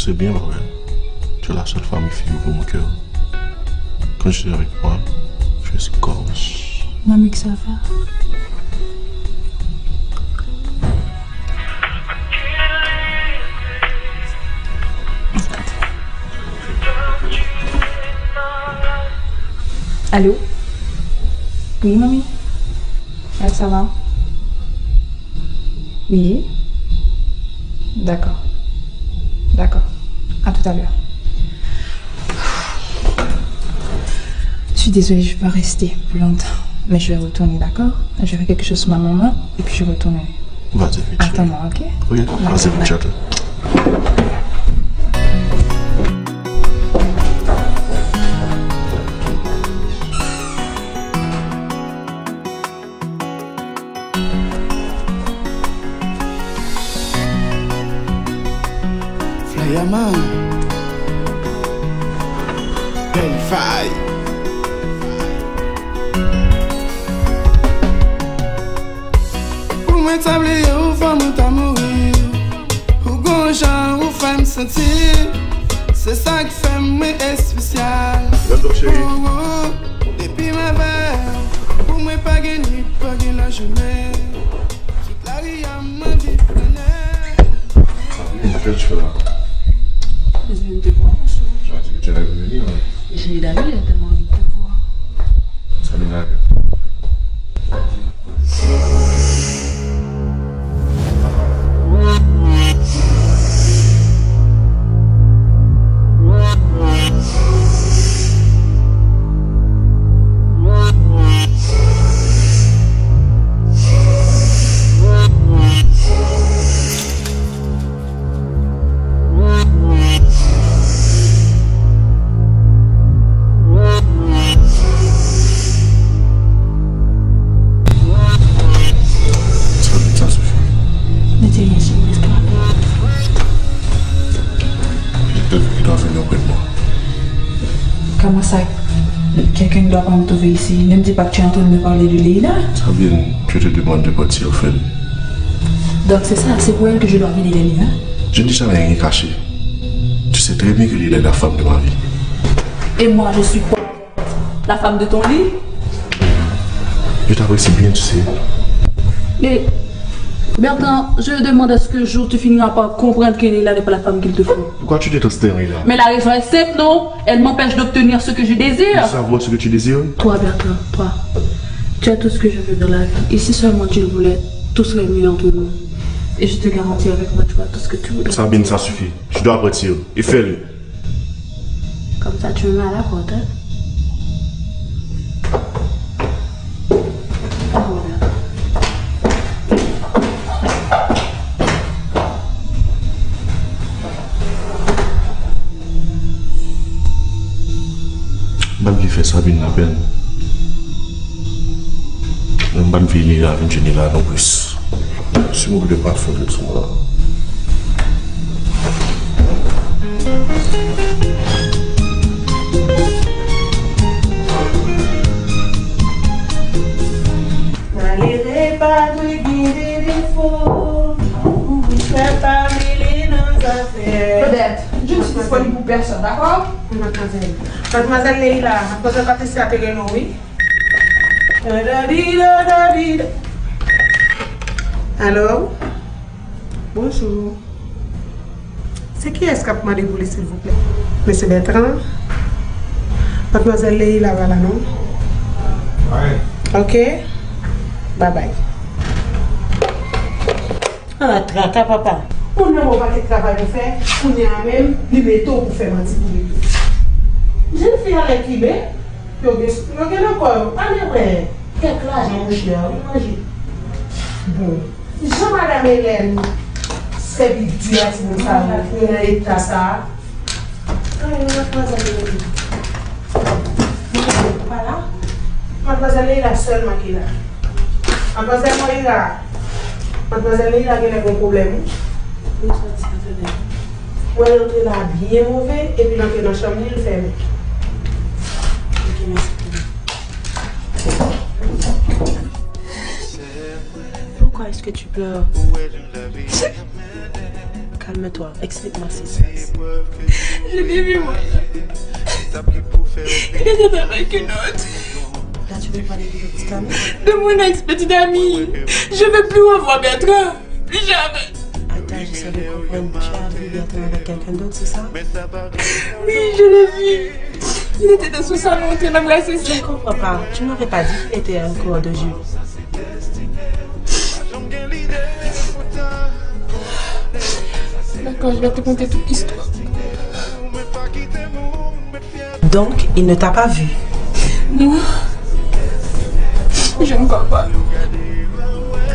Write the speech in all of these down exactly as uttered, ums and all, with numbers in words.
C'est bien, Marie. Tu es la seule femme qui figure pour mon cœur. Quand je suis avec toi, je suis comme... Mami, ki sa fè? Allô? Oui, Mami. Comment ça va? Oui. D'accord. D'accord. À tout à l'heure. Je suis désolée, je vais pas rester plus longtemps. Mais je vais retourner, d'accord? Je vais faire quelque chose sur ma maman et puis je retournerai. Vas-y, vite. Attends-moi, ok? Oui, vas-y, vite. Flayaman. Bèl vay. Pou mwen ta bliye w, fò mwen ta mouri. Pou gon jan ou fè m santi. Se sa k fè mwen espesyal. Lando, cheri. Oh, oh. Depi m avè w, pou mwen pa gen nwit, pa gen lajounen. Tout lari a m anvi flannen. Sa vini, kisa w fè la? Mezanmi, m te pran yon sou. Tu m'as dit que tu allais venir, hein? J'ai eu d'ailleurs tellement envie de te voir. Sa vini la. Sa vin, sa sifi. Mete yon sou mwen, s'il te plaît. Quelqu'un doit venir auprès de moi. Comment ça? Quelqu'un ne doit pas me trouver ici. Ne me dis pas que tu es en train de me parler de Leila. Sabine, je te demande de partir, Ophélie. Donc c'est ça, c'est pour elle que je dois venir, Leila. Je ne t'ai jamais rien caché. Tu sais très bien que Leila est la femme de ma vie. Et moi, je suis quoi? La femme de ton lit? Je t'apprécie bien, tu sais. Mais Bertrand, je demande à ce que jour tu finiras par comprendre que Leila n'est pas la femme qu'il te faut. Pourquoi tu détestes Leila? Mais la raison est simple, non? Elle m'empêche d'obtenir ce que je désire. De savoir ce que tu désires? Toi, Bertrand, toi, tu as tout ce que je veux dans la vie. Et si seulement tu le voulais, tout serait mieux entre nous. Et je te garantis, avec moi, tu auras tout ce que tu voudras. Sabine, ça suffit. Tu dois partir. Et fais-le. Comme ça, tu me mets à la porte, hein? Ah, voilà. M pa t vle fè Sabine lapenn. Men m pa t vle li la vin jwenn li la nonplis. S'il vous plaît, pa fè lèt sou mwen la. Malere pa dwe gen de defo, pou wi fè pa mele nan zafè. Claudette, je ne suis disponible pour personne, d'accord? Wi, madmwazèl. Madmwazèl Leila, madmwazèl Patricia te rele w, wi. Alo? Bonjou. Se kiyès k ap mande pou li, silvouplè? Mesye Bertrand? Madmwazèl Leila pa la, non? Wi. Ok. Babay. Ala traka, papa. Moun nan ba w pakèt travay pou fè, kounye a menm, li mete w pou fè manti pou li tou. Jèn fi a lè kibe, yo gen, yo gen nan kò yo. Ale wè, kèk lajan, monchè, wi, manje. Bon. Jan madanm Hélène sèvi di a timoun sa yo, yo nan eta sa a. Anyen, madmwazèl Leila. Madmwazèl pa la? Madmwazèl Leila sèlman ki la. Madmwazèl Moira. Madmwazèl Leila genlè gon pwoblèm, wi. Li sòti antre la. Wè l antre la byen move, epi l antre nan chanm li, l fèmen. Ok, mèsi. Pourquoi est-ce que tu pleures? Calme-toi, explique-moi ce qui se passe. Je l'ai vu, moi. Il était avec une autre. Là, tu veux parler de l'autre femme ? De mon ex-petite amie. Je veux plus revoir Bertrand. Plus jamais. Attends, j'essaie de comprendre. Tu as vu Bertrand avec quelqu'un d'autre, c'est ça ? Oui, je l'ai vu. Il était dans son salon en train d'embrasser ses... Je ne comprends pas. Tu ne m'avais pas dit qu'il était encore de jeu. D'accord, je vais te conter toute l'histoire. Donc, il ne t'a pas vu ? Non. Je ne crois pas.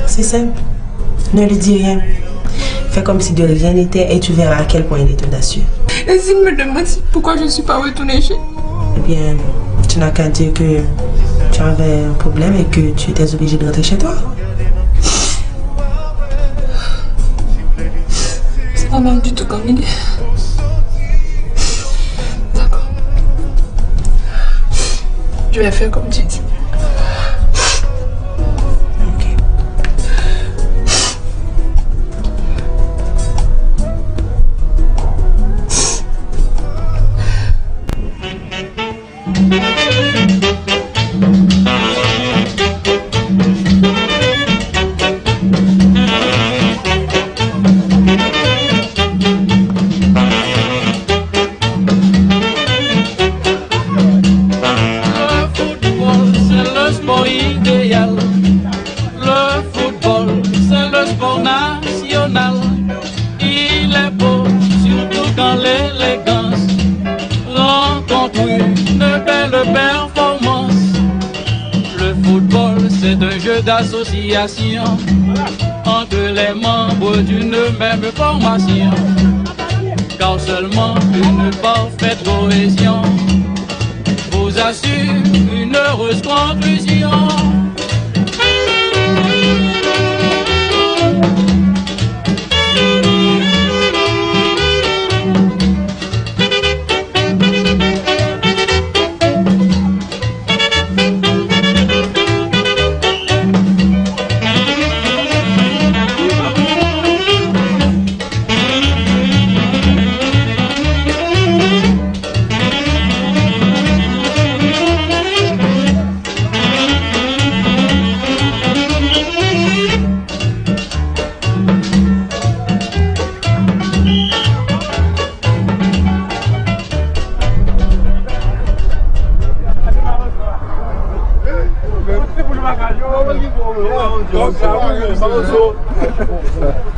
C'est simple. Ne lui dis rien. Fais comme si de rien n'était et tu verras à quel point il est audacieux. Et s'il me demande pourquoi je ne suis pas retournée chez... Eh bien, tu n'as qu'à dire que tu avais un problème et que tu étais obligé de rentrer chez toi. C'est pas mal du tout comme idée. D'accord. Je vais faire comme tu dis. Ok. Le football, c'est le sport idéal. Le football, c'est le sport national. Il est beau, surtout quand l'élégance rencontre une belle performance. Le football, c'est un jeu d'association entre les membres d'une même formation. Car seulement une parfaite cohésion vous assure une heureuse conclusion.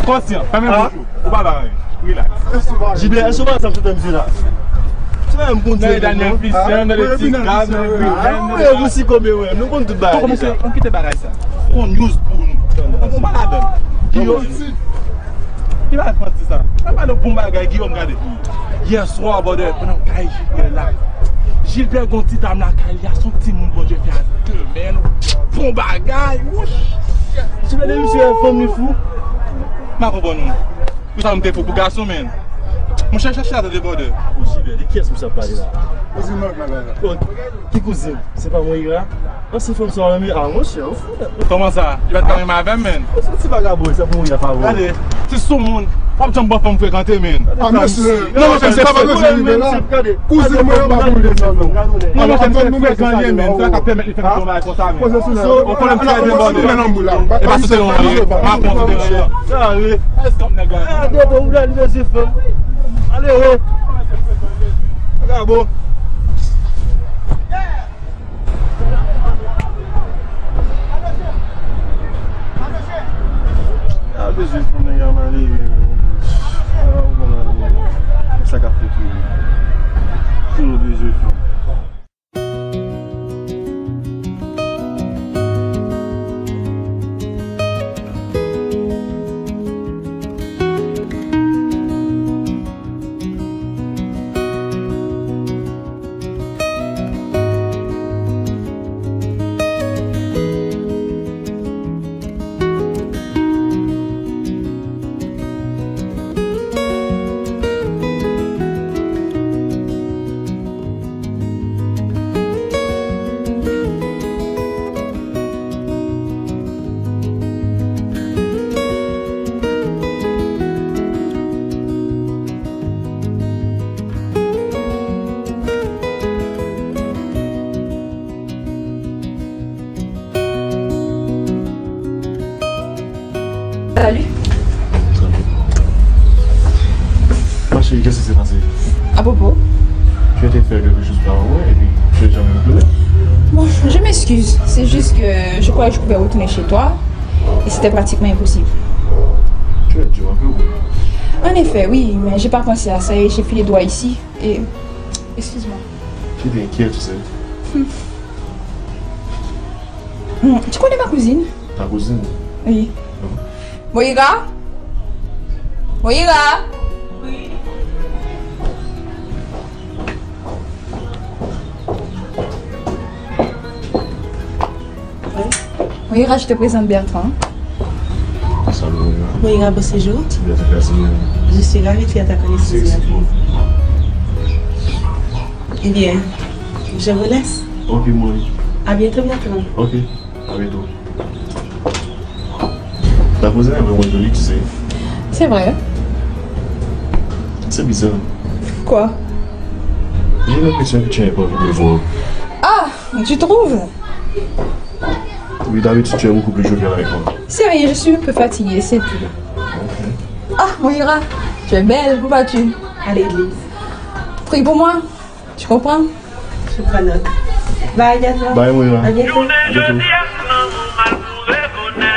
Konsyan, fèmen bouch ou. Ou pa bay anyen. Relax. Jilbè, èske w pa ansanm chante misye la? Se pa menm kondwi. Nan Daniel Fischer, nan le ti gaz, nan le gaz. Ou konn tout bagay deja. Kòmanse, ann kite bagay sa. Fè yon news pou nou. Ann pale avè m. Guillaume. Ki bagay fanti sa? Ann pale yon bon bagay, Guillaume, gade. Yè swa, brother, pandan m kay Jilbè la. Jilbè gon ti dam lakay li a, se yon timoun Bondye fè a de men. Bon bagay, wouch. Jilbè, depi misye fanm li fou. M pa konprann ou. Pou sa m te fou pou gason, menn. Monchè, chache la tande bòdè. Jilbè, de kiyès misye ap pale la? Kouzin mwen k ap pale la. Bon, ki kouzin? Se pa Moira? Ansyen fanm sa w renmen? Ah, monchè, ou fou, nèt. Kòman sa? Li pa t ka renmen avè m, menn? Ou se ti vagabon, se pou Moira favori. Gade, se soumoun. W ap janm ban fanm frekante, menn. Ah, mesye. Non, monchè, se pa vre, se rive la. Kouzin mwen yo pa pou li, non. Non, monchè, se frekan li ye, menn. Se sa k ap pèmèt li fè m tonbe konsa, menn. Poze sou li. Ou konnen m trè debòde. E pa sou se yon, e pa kontre. Sa, wi. Gade, bon, ou la, li bezwen fanm. Ale, wo. Vagabon. A bezwen fanm, nèg a malere. A, ou konn ale. Sa k ap fèt, wi. Toujou bezwen fanm. Qu'est-ce qui s'est passé? À propos? Tu étais faire quelque chose par moi et puis tu n'es jamais retourné? Bon, je m'excuse. C'est juste que je croyais que je pouvais retourner chez toi et c'était pratiquement impossible. Tu es dur un peu, oui. En effet, oui, mais j'ai pas pensé à ça et j'ai filé droit ici et... Excuse-moi. Tu étais inquiet, tu sais. Hmm. Hmm, tu connais ma cousine? Ta cousine? Oui. Moïra? Moïra? Moïra, je te présente Bertrand. Salut, Moïra. Moïra, bonjour. Bertrand Casimir. Je suis ravie de faire ta connaissance, Bertrand. Eh bien, je vous laisse. Ok, Moïra. À bientôt, Bertrand. Ok. Arrête-toi. Ta cousine est vraiment jolie, tu sais. C'est vrai. C'est bizarre. Quoi? J'ai l'impression que tu n'as pas envie de me voir. Ah, tu trouves? Oui, d'habitude, tu es beaucoup plus joviale avec moi. C'est rien, je suis un peu fatiguée, c'est tout. Ok. Ah, Moïra, tu es belle, où vas-tu? À l'église. Prie pour moi. Tu comprends? Je prends note. Bye, Jasmine. Bye, Moïra. À bientôt. Jounen jodi a, m nan yon malpouve bonè.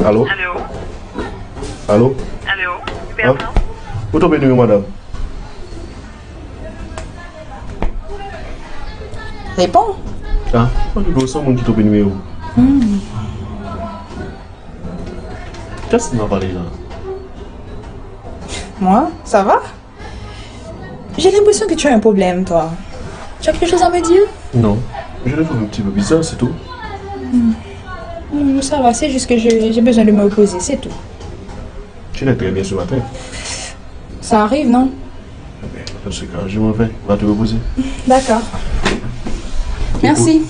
Alo? Alo? Alo? Alo? Ah, Bertrand? Ou tonbe nimewo madanm? Reponn. Ah, ou tonbe nimewo, se yon moun ki tonbe nimewo. Hmm. Kiyès ki nan pale la? Moi, ça va? J'ai l'impression que tu as un problème, toi. Tu as quelque chose à me dire? Non, je le trouve un petit peu bizarre, c'est tout. Hmm. Non, ça va, c'est juste que je, j'ai besoin de me reposer, c'est tout. Tu n'es très bien ce matin. Ça arrive, non? Eh bien, dans ce cas, je m'en vais. Va te reposer. D'accord. Merci.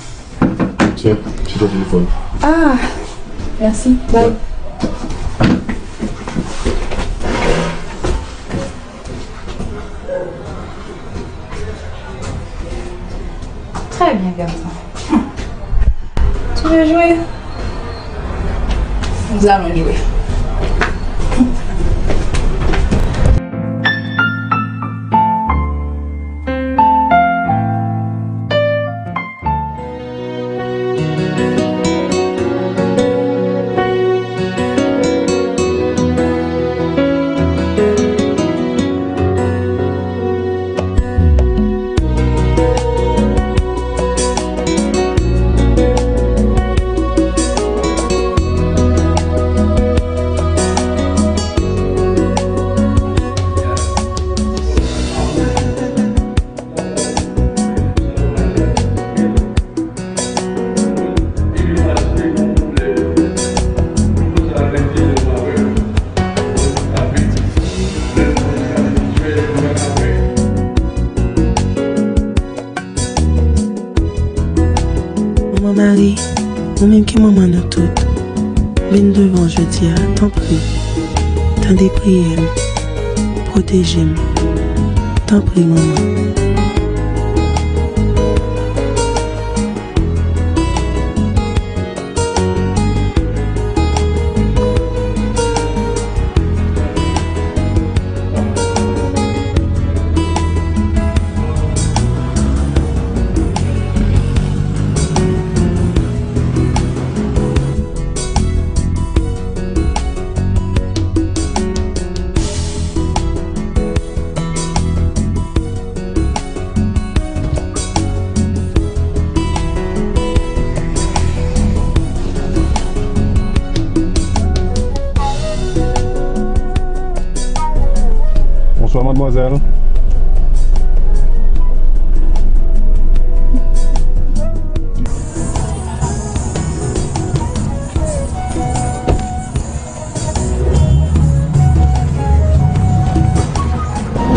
Tiens, c'est ton téléphone. Ah, merci. Bye. Ouais. Très bien, garçon. Tu veux jouer? Nous allons jouer. Manman Mari, ou menm ki manman nou tout, vin devan w jodi a, tanpri, tande priyè m, pwoteje m, tanpri, manman. Bonswa, madmwazèl.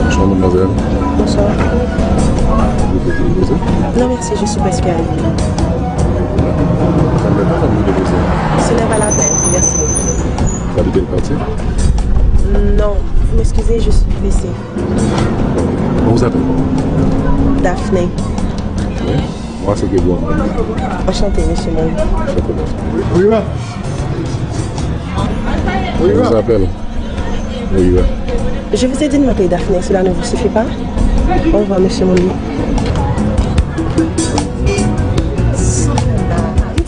Bonsoir, mademoiselle. Bonsoir. Vous êtes déposé? Non, merci, je suis presque arrivée. Combien de temps vous déposez? Ce n'est pas la peine, merci beaucoup. Vous habitez le quartier? Non, vous m'excusez, je suis blessée. On vous appelle comment? Daphné. Daphné? Moi, c'est Grégoire. Enchanté, monsieur Moïse. Enchanté, merci. Oui, oui. Oui, oui. On vous appelle. Oui, oui. Je vous ai dit de m'appeler Daphné, cela ne vous suffit pas? Au revoir, monsieur Mouli.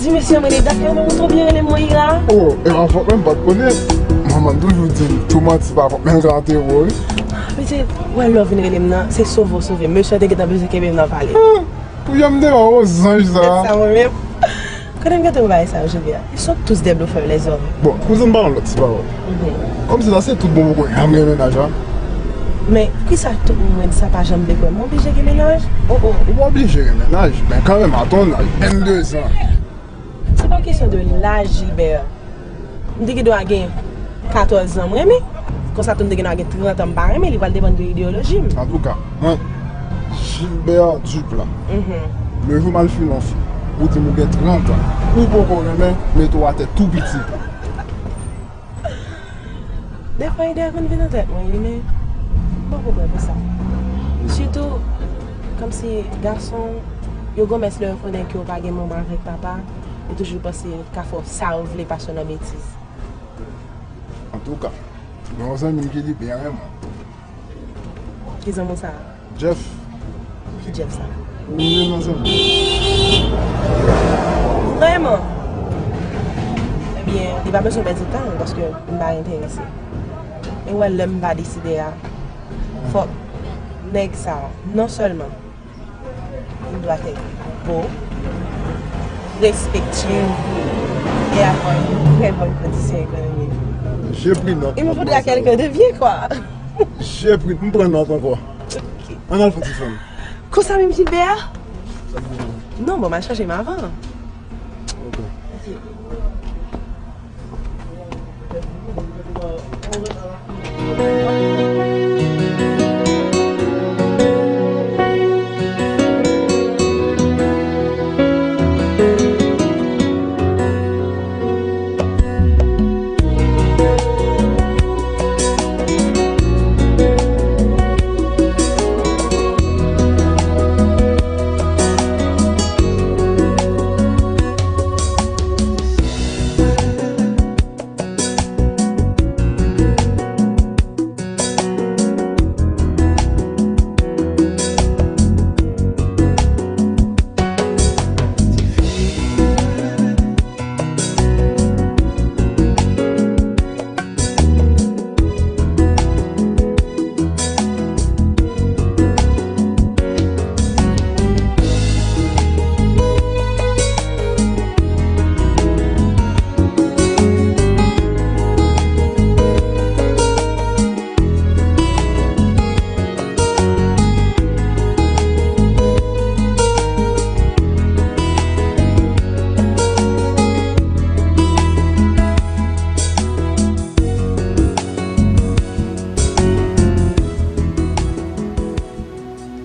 Di mesye an rele Daphné, ou menm ou twò byen rele m Moira. Oh, e pa fòt mwen, m pa t konnen. Manman m toujou di m, tou manti pa fòt, men l ka antere w, wi. Mesye, wè lè w vin rele m nan, se sove w sove m. Mesye an te gentan bezwen kenbe m nan pale. Pou jan m te wè w, zanj sa. Sa mwen menm. Kote m gentan wè bagay sa yo, Jilbè? Ils sont tous des bluffeurs, les hommes. Bon, kouzin, pa yon lòt ti pawòl. Mhm. Kòmsi la se tout bon pou kwen, janm gen mennaj la. Men, poukisa tout moun mwen di sa pa janm vle kwè m? Mwen oblije gen mennaj? Oh, oh. Ou pa oblije gen mennaj, men kanmenm, à ton âge, vennde zan. Se pa kesyon de laj, Jilbè. M te gen dwa gen katòz an, m renmen. Konsa tou, m te gen dwa gen trant an, m pa renmen. Li pral depann de ideyoloji m. Antouka, mwen, Gilbert Duplan, mhm, le jou m al fimen yon fi, ou di m ou gen trant an, ou poko renmen, mete w atè tou piti. Defwa ide a konn vin nan tèt mwen, wi, men m poko prè pou sa. Sitou, kòmsi gason, yo granmès lè yo konnen ke w pa gen manman avèk papa, yo toujou panse yo ka fè w sa yo vle, pase w nan betiz. Antouka, gen yon zanmi m ki di byen renmen w. Ki zanmi w sa a? Jeff. Ki Jeff sa? Ou menm nan zanmi. Vrèman? Ebyen, li pa bezwen pèdi tan, paske m pa enterese. E w wè, lè m pa deside a, fòk nèg sa a, non sèlman il doit être beau, respectueux et avoir une très bonne condition économique. J'ai pris note, mademoiselle. Il me faudra quelqu'un de bien, quoi. J'ai pris, m pran nòt ankò. Ok. Ann al fè ti fanm. Konsa menm, Gilbert? Non, bon, m al chanje m avan. Ok.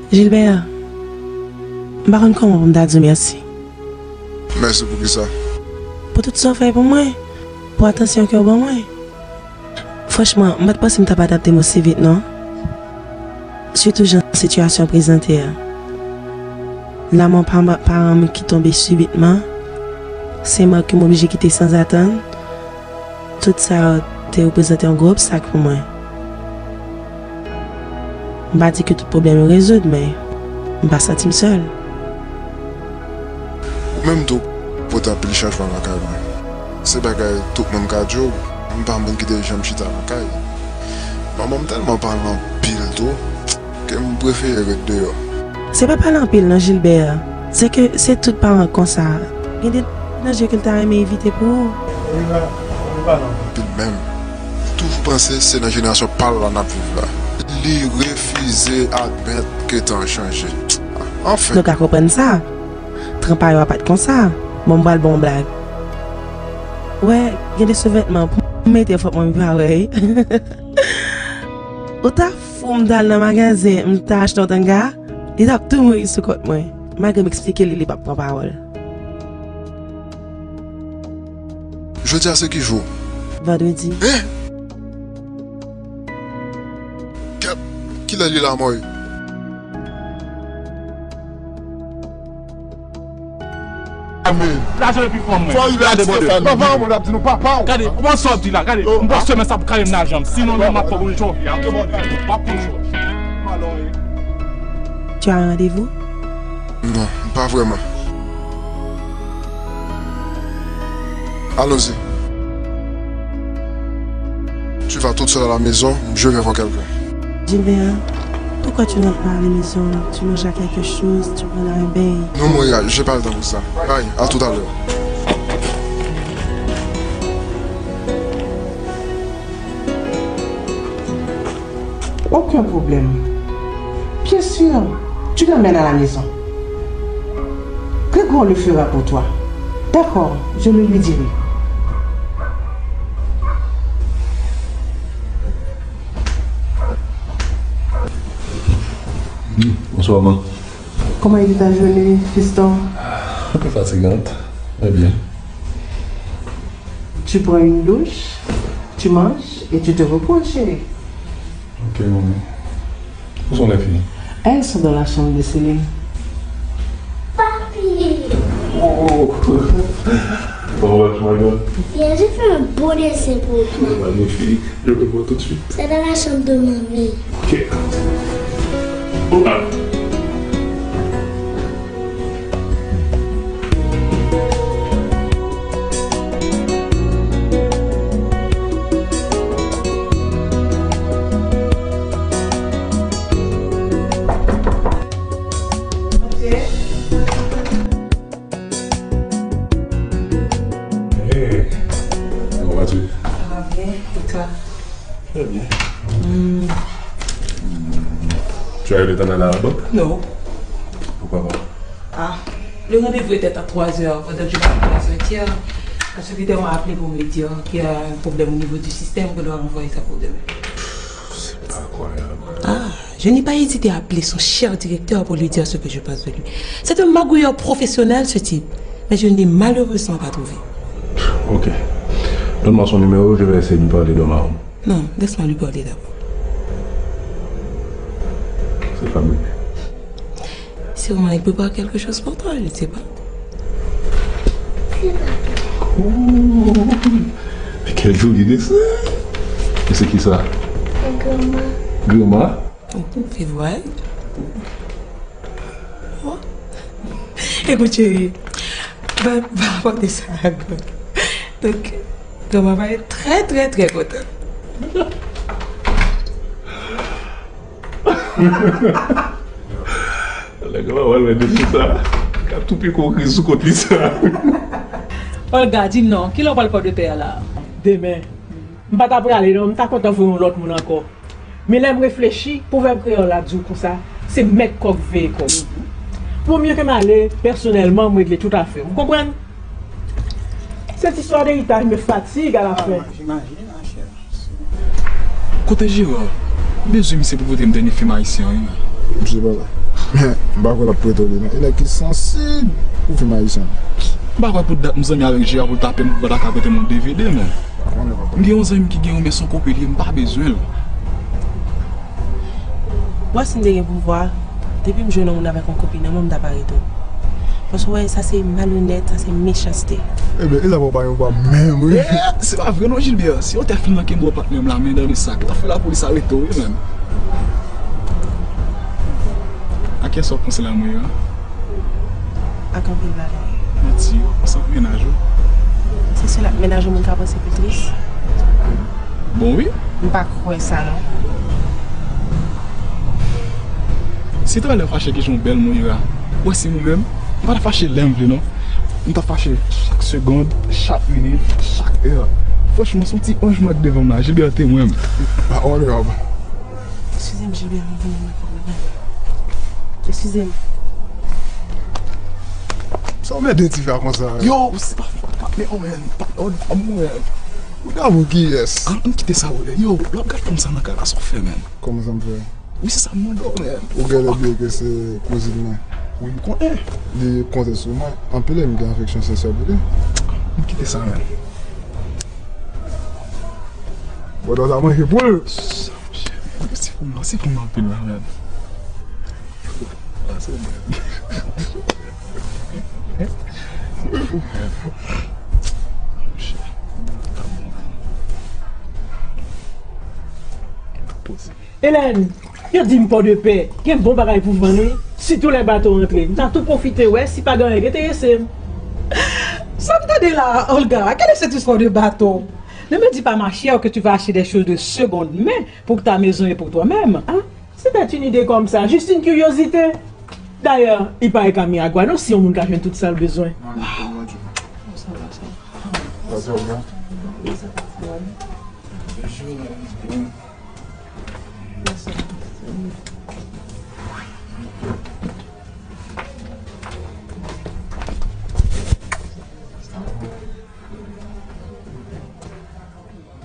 Gilbert, m pa konn kòman pou m ta di w mèsi. Mèsi pou kisa? Pou tout sa w fè pou mwen, pou atansyon ke w ban mwen. Franchman, m pa t panse m t ap adapte m osi vit, non. Sitou jan sitiyasyon an prezante a. Lanmò pa-, paran m ki tonbe sibitman, se mò ke m oblije kite sanzatann, tout sa yo te reprezante yon gwo obstak pou mwen. M pa di ke tout pwoblèm yo rezoud, men m pa santi m sèl. Ou menm tou, pote anpil chanjman lakay mwen. Se bagay tout moun ka di w, m pa moun ki te janm chita lakay. Manman m tèlman pale anpil tou, ke m prefere ret deyò. Se pa pale anpil non, Gilbert. Se ke se tout paran k konsa. Gen de danje ke l ta renmen evite pou ou. Anpil menm. Toujou panse se nan jenerasyon pa l la n ap viv la. Li refize admèt ke tan chanje. Anfen. Nou ka konprann sa. Tan pa yo a pa t konsa. Bon, m pral ba w yon blag. Wè, gen de souvètman pou m mete, fòk mwen pa wè, wi. Ou ta fou m t al nan magazen, m ta achte yon tanga, li t ap tou mouri sou kont mwen. Malgre m eksplike li, li p ap pran pawòl. Jodi a se ki jou? Vandredi. Hein? Kèt, kilè li la, mòy? Lajan epi fanm mwen. Gade, bòdè. Papa w, mwen ap di nou papa w. Gade, ou konn sa w ap di la. Gade, m pral semen sa pou kale m nan janm. Sinon, non, m ap fè w konn chò. W ap konn chò. Tu as un rendez-vous? Non, pas vraiment. Allons-y. Tu vas toute seule à la maison, je vais voir quelqu'un. Gilbert, pourquoi tu n'entres pas à la maison? Tu manges à quelque chose, tu prends un bain. Non, Moya, j'ai pas le temps pour ça. Bye, à tout à l'heure. Aucun problème. Bien sûr, tu l'emmènes à la maison. Grégoire le fera pour toi. D'accord, je le lui dirai. Bonsoir, man. Comment a été ta journée, fiston? Un peu fatigante, mais bien. Tu prends une douche, tu manges et tu te reposes, chérie. Ok, mommy. Où sont les filles? Elles sont dans la chambre de Céline. Papi! Oh! Comment vas-tu, ma gueule? Bien, j'ai fait un beau dessin pour toi. Magnifique. Je le vois tout de suite. C'est dans la chambre de mamie. Ok. Oh, ah. Hey, comment vas-tu? Ça va bien, et toi? Très bien. Hmm. Tu as eu le temps d'aller à la banque? Non. Pourquoi pas? Ah, le rendez-vous était à trois heures, pendant que je suis à trois heures et quart, le secrétaire m'a appelé pour me dire qu'il y a un problème au niveau du système, qu'on doit renvoyer ça pour demain. C'est pas croyable. Ah, je n'ai pas hésité à appeler son cher directeur pour lui dire ce que je pense de lui. C'est un magouilleur professionnel, ce type. Mais je ne l'ai malheureusement pas trouvé. Ok. Donne-moi son numéro, je vais essayer de lui parler demain. Non, laisse-moi lui parler d'abord. C'est pas mieux. Sûrement, il prépare quelque chose pour toi, je ne sais pas. Oh, mais quel joli dessin! Et c'est qui ça? C'est grand-mère. Grand-mère? Ou fè vwal. Ekout, cheri, va, va pote sa a grann. Donk, granma va être très, très, très content. Lè granma wè l wè de sou sa, ka tou piko kriz sou kont li sa. Olga, di m non, kilè w pral pran de pè a la? Demen. M pa ta prale non, m ta kontan voye yon lòt moun ankò. Men lè m reflechi, pwovèb kreyòl la di w konsa, se mèt kòk veye kòk. Vo mye ke m ale, pèsonèlman, m regle tout afè m. Ou konprann? Cette histoire d'héritage me fatigue à la fin. Ah, j'imagine, ma chère. Kote Gérard? M bezwen misye pou pote m dènye fim ayisyen an, wi, men. Misye pa la. Men, m pa kwè l ap prete w li, non. E nèg ki sansib pou fim ayisyen. M pa kwè pou dat m zanmi avèk Gérard pou l ta pè m pou l pa ta ka prete m yon D V D, men. M gen yon zanmi m ki gen yon, men se yon kope li ye, m pa bezwen l. Ou wè si m te gen pouvwa, depi m jwenn yon moun avèk yon kopi nan men m, m t ap arete w. Paske w wè, sa se malonèt, sa se mechanste. Ebyen, e sa fè w pa gen pouvwa menm, wi. Eh, se pa vre non, Gilbert. Si otè fim nan kenbe w patnè m la, men dan le sak, l ap fè lapolis arete w, wi, menm. A kiyès w ap panse la, mwen, an? Ak anpil bagay. Manti, w ap panse ak mennaj ou? Se sèl ak mennaj yon moun ka panse pou tris. Bon, wi. M pa kwè sa, non. Si talè w fache ki jan w bèl, Moira, w wè se mwen menm, m pa t ap fache lè m vle, non. M t ap fache chak segond, chak minit, chak è. Franchman, se yon ti anj mwen k devan m la, Gilbert, te mwen menm. Ah, on est up. Eskize m, Gilbert, m vin nan pwoblèm. Eskize m. Sa w mède ti fi a konsa? Yo, se pa fòt patnè w, men. Patnè w, mwen. Ou ta bon kiyès? An, ann kite sa, brother. Yo, lè w ap gad fanm sa nan kay la, sa w fè, men? Kòman sa m fè? Wi, se sa m mande w, men. Ou genlè bliye ke se kouzin mwen. Wi, m konnen. Li konte sou mwen. Anpil, e m gen afeksyon sensè pou li. Ann kite sa, men. Bòdò sa manje poul. Sa, monchè. Mèsi pou mwen, mèsi pou mwen anpil la, men. Ah, se mwen. Elèn, yo di m Pòdepè gen bon bagay pou vann, wi. Sitou lè bato rantre. M ta tou pwofite wè si pa gen anyen k enterese m. Sa m tande la, Olga, quelle est cette histoire de bateau? Ne me dis pas, ma chère, que tu vas acheter des choses de seconde main pour ta maison et pour toi-même, hein? C'était une idée comme ça, juste une curiosité. D'ailleurs, il paraît qu'à Miragua, non, si on moun ka jwenn tout sa l bezwen.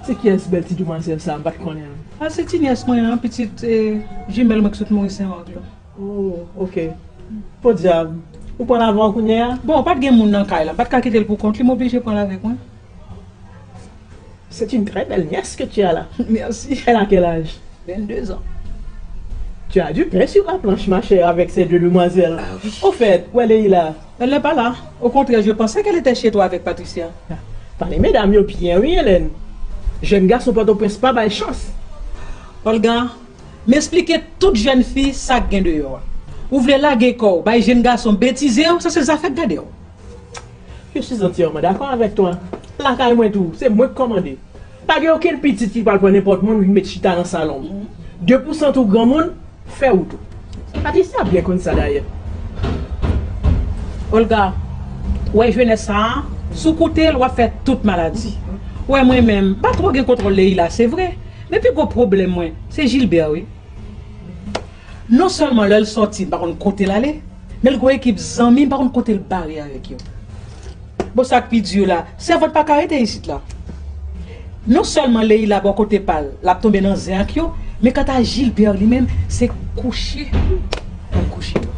Se kiyès bèl ti demwazèl sa a? M pa t konnen l. A, se ti nyès mwen an, pitit, eh, jimèl mwen ki sot mouri Sen Wòg la. Oh, ok. Podyab, ou pran l avè w kounye a? Bon, pa t gen moun nan kay la, m pa t ka kite l pou kont li, m oblije pran l avèk mwen. C'est une très belle nièce que tu as là. Merci. Elle a quel âge? Vingt-deux ans. Tu as du pain sur la planche, ma chère, avec ces deux demoiselles. Ah oui. Au fait, où est Leila? Elle n'est pas là. Au contraire, je pensais qu'elle était chez toi avec Patricia. Pale medam yo byen wi, Hélène. Jèn gason Pòtoprens pa bay chans. Olga, m esplike tout jèn fi sa k gen deyò a. Ou vle lage kò w bay jèn gason betize yo, sa se zafè k gade w. Je suis entièrement d'accord avec toi. Lakay mwen tou, se mwen k kòmande. Pa gen okenn pitit ki pral pran nenpòt moun vin met chita nan salon m. De pou sant ou granmoun, fè wout ou. Patricia byen konn sa dayè. Olga, w wè jenès sa a, si w koute l, w ap fè tout maladi. W wè mwen menm, m pa twò gen kontwòl Leila, se vre. Men pi gwo pwoblèm mwen, se Gilbert wi. Non sèlman lè l sòti, m pa konn kote l ale, men l gen yon ekip zanmi, m pa konn kote l bare avèk yo. Bon, sa k pi di la, sèvant pa ka rete isit la. Non sèlman Leila bò kote pa l, l ap tonbe nan zen ak yo, men kanta Gilbert li menm, se kouche l ap kouche yo.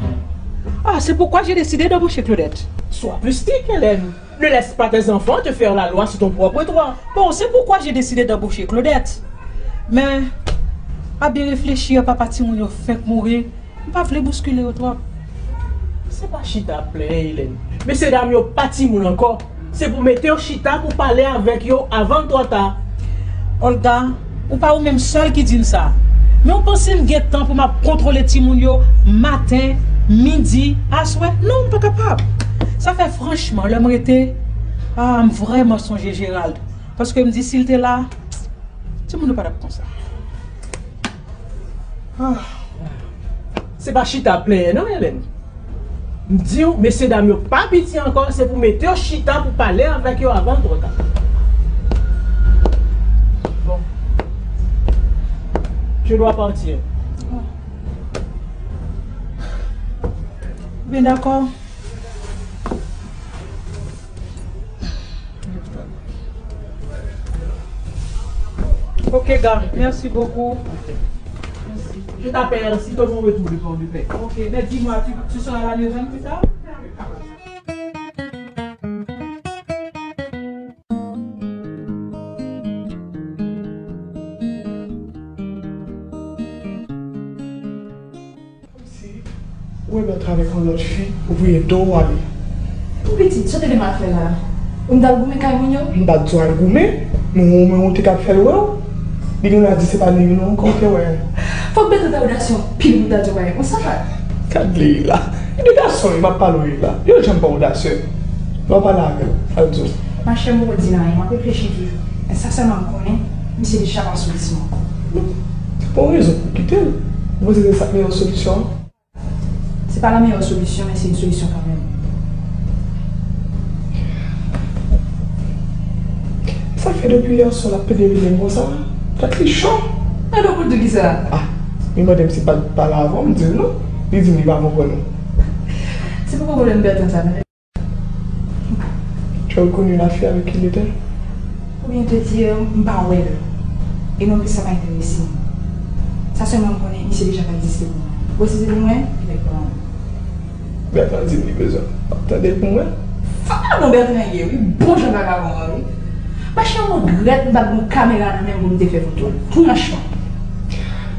Ah, c'est pourquoi j'ai décidé d'embaucher Claudette. Sois plus strict, Hélène. Ne laisse pas tes enfants te faire la loi sur ton propre toit. Bon, c'est pourquoi j'ai décidé d'embaucher Claudette. Men, a byen reflechi, papa timoun yo fenk mouri. M pa vle bouskile yo twòp. Se pa chita ap plenyen, Hélène. Mesye dam yo pa timoun ankò. Se pou mete yo chita pou pale avèk yo avan l twò ta. Olga, ou pa ou menm sèl ki di m sa. Men w panse m gen tan pou m ap kontwole timoun yo maten, midi, aswè? Non, m pa kapab. Sa fè franchman, lè m rete, ah, m vrèman sonje Gérald. Paske m di si l te la, timoun yo pa t ap konsa. Ah. Se pa chita ap plenyen non, Hélène. M di w, mesye dam yo pa piti ankò, se pou mete yo chita pou pale avèk yo avan l twò ta. Bon. Je dois partir. Ben dakò. Ok, gars, merci beaucoup. Merci. Je t'appelle si ton retour de Port-de-Paix. Ok, mais dis-moi, tu, tu seras à la neuvaine plus tard? Si ou wè Bertrand avèk yon lòt fi, ou vire do w ale. Pou pitit, sa w te vin al fè la? Ou m t al goumen kay moun yo? M pa t di w al goumen, men ou mwen ou te ka fè l wè w. Li gen dwa di se pa li menm non ankò ou te wè. Fòk Bertrand ta odasye anpil pou l ta di yon bagay konsa. Gad Leila. E de gason wi m ap pale w la. Yo janm pa odasye. Lè w pale avè l, sa l di w? Machè, m poko di l anyen, m ap reflechi toujou. Men sa sèlman m konnen, misye deja pa sou lis mwen. Bon rezon pou w kite l. Ou panse se sa k meyè solisyon an? Se pa la meyè solisyon, men se yon solisyon kanmenm. Sa fè depi yè swa l ap pede rele m konsa? Tèt li cho. Alò pou l di w kisa? Ah, li mande m si m pa t pale avè w, m di l non. Li di m li pa konprann ou. Se poko pwoblèm Bertrand sa, men. Tu as reconnu la fille avec qui il était? Ou byen te di, euh, m pa wè l. E non plis sa pa enterese m. Sa sèlman m konnen, misye deja pa egziste pou mwen. Ou wè si se pou mwen, li mèt pran l. Bertrand di m li bezwen w. W ap tande l pou mwen? Fanatik Bertrand ye, wi. Bon jan vagabon an, wi. Machè, m regrèt m pa t gen yon kamera nan men m pou m te fè foto l. Franchman.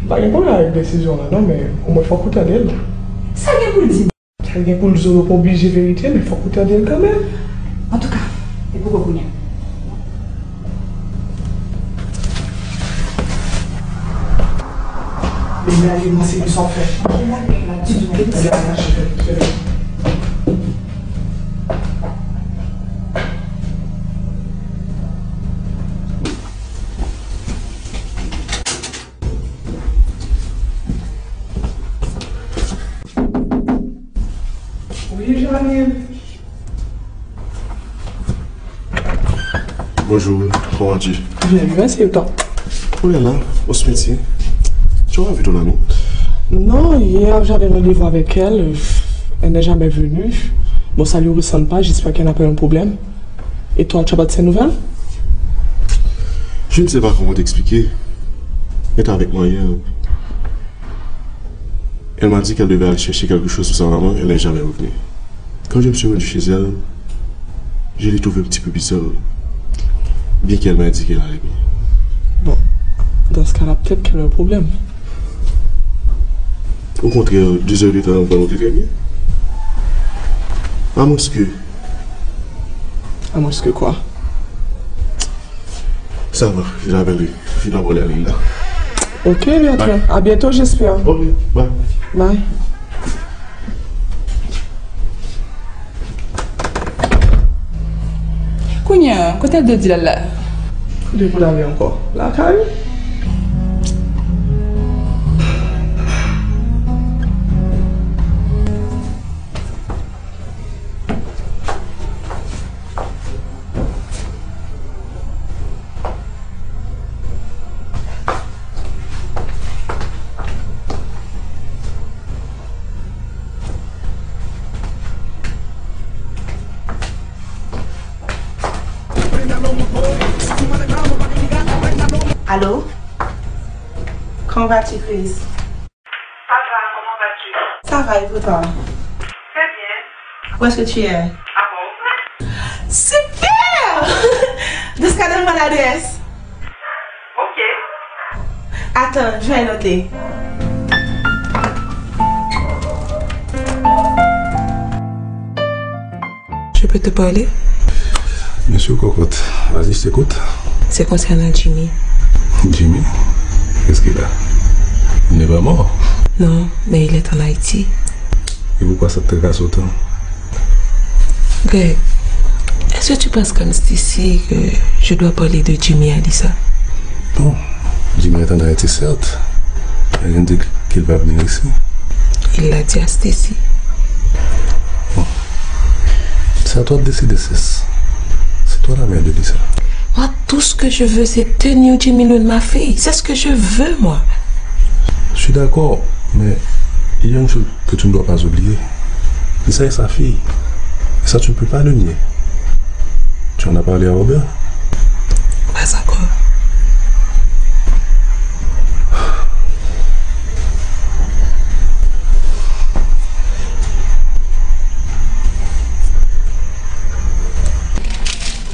M pa gen pwoblèm avèk desizyon w la non, men omwen fòk ou tande l. Sa gen pou l di m? Sa gen pou l di w yo pa oblije verite, men fòk ou tande l kanmenm. Antouka, e poko kounye a. Men ale, mwen se li sa w fè. Wi, Jean-Yves. Bonjour, comment vas-tu? Bien, merci, et toi? Ou lè la, au cimetière. Tu as pas vu ton amie? Non, hier j'avais rendez-vous avec elle. Elle n'est jamais venue. Bon, ça lui ressemble pas, j'espère qu'elle n'a pas un problème. Et toi, tu as pas de ses nouvelles? Je ne sais pas comment t'expliquer. Elle était avec moi hier. Elle m'a dit qu'elle devait aller chercher quelque chose pour sa maman, elle n'est jamais revenue. Quand je me suis rendu chez elle, je l'ai trouvée un petit peu bizarre, bien qu'elle m'a dit qu'elle allait bien. Bon, dans ce cas-là, peut-être qu'elle a un problème. Au contraire, deux heures de temps, on va noter très bien. À moins que... À moins que quoi? Ça va, je l'appelle. Je dois prendre la ligne là. Ok, bien. Bye. À bientôt, j'espère. Ok, bye. Bye. Kounye a, kote Abdel di l al la? Kote pou l ale ankò? Lakay ou? Allô? Comment vas-tu, Chris? Ça va, comment vas-tu? Ça va, et pour toi? Très bien. Où est-ce que tu es? À Port-au-Prince. Super! Dans ce cas, donne-moi l'adresse. Ok. Attends, je vais noter. Je peux te parler? Bien sûr, cocotte. Vas-y, je t'écoute. C'est concernant Jimmy. Jimmy? Qu'est-ce qu'il a? Il n'est pas mort. Non, mais il est en Haïti. Et pourquoi ça te tracasse autant? Greg, est-ce que tu penses comme Stacy que je dois parler de Jimmy à Lisa? Non. Jimmy est en Haïti, certes. Mais il dit qu'il va venir ici. Il l'a dit à Stacy. Bon. C'est à toi de décider, Cess. C'est toi la mère de Lisa. Moi, tout ce que je veux, c'est tenir Jimmy loin de ma fille. C'est ce que je veux, moi. Je suis d'accord, mais il y a une chose que tu ne dois pas oublier. Lisa est sa fille. Et ça, tu ne peux pas le nier. Tu en as parlé à Robert? Pas encore.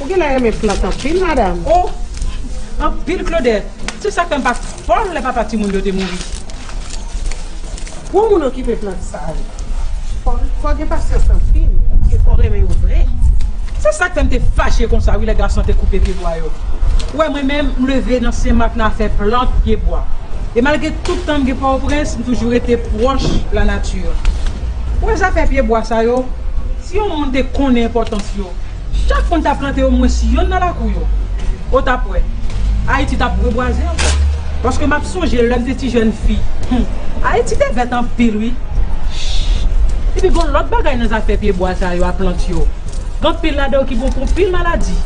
Ou genlè renmen plant anpil, madanm. Oh! Anpil, Claudette. Se sa k fè m pa t fòl lè papa timoun yo te mouri. Pou yon moun okipe plant sa yo, fò, fò gen pasyans anpil, e fò renmen yo vre. Se sa k fè m te fache konsa, wi, lè gason te koupe pye bwa yo. Ou wè, mwen menm, m leve nan Sen Mak nan afè plant pye bwa. E malgre tout tan m gen Pòtoprens, m toujou rete pwòch lanati. Ou wè zafè pye bwa sa yo, si yon moun te konnen enpòtans yo, chak moun ta plante omwens yonn nan lakou yo. Ou t ap wè, Ayiti t ap rebwaze ankò. Paske m ap sonje lè m te ti jèn fi. Hum, Ayiti te vèt anpil, wi. Epi gon lòt bagay nan zafè pye bwa sa yo a plant yo. Gen anpil ladan yo ki bon pou anpil maladi.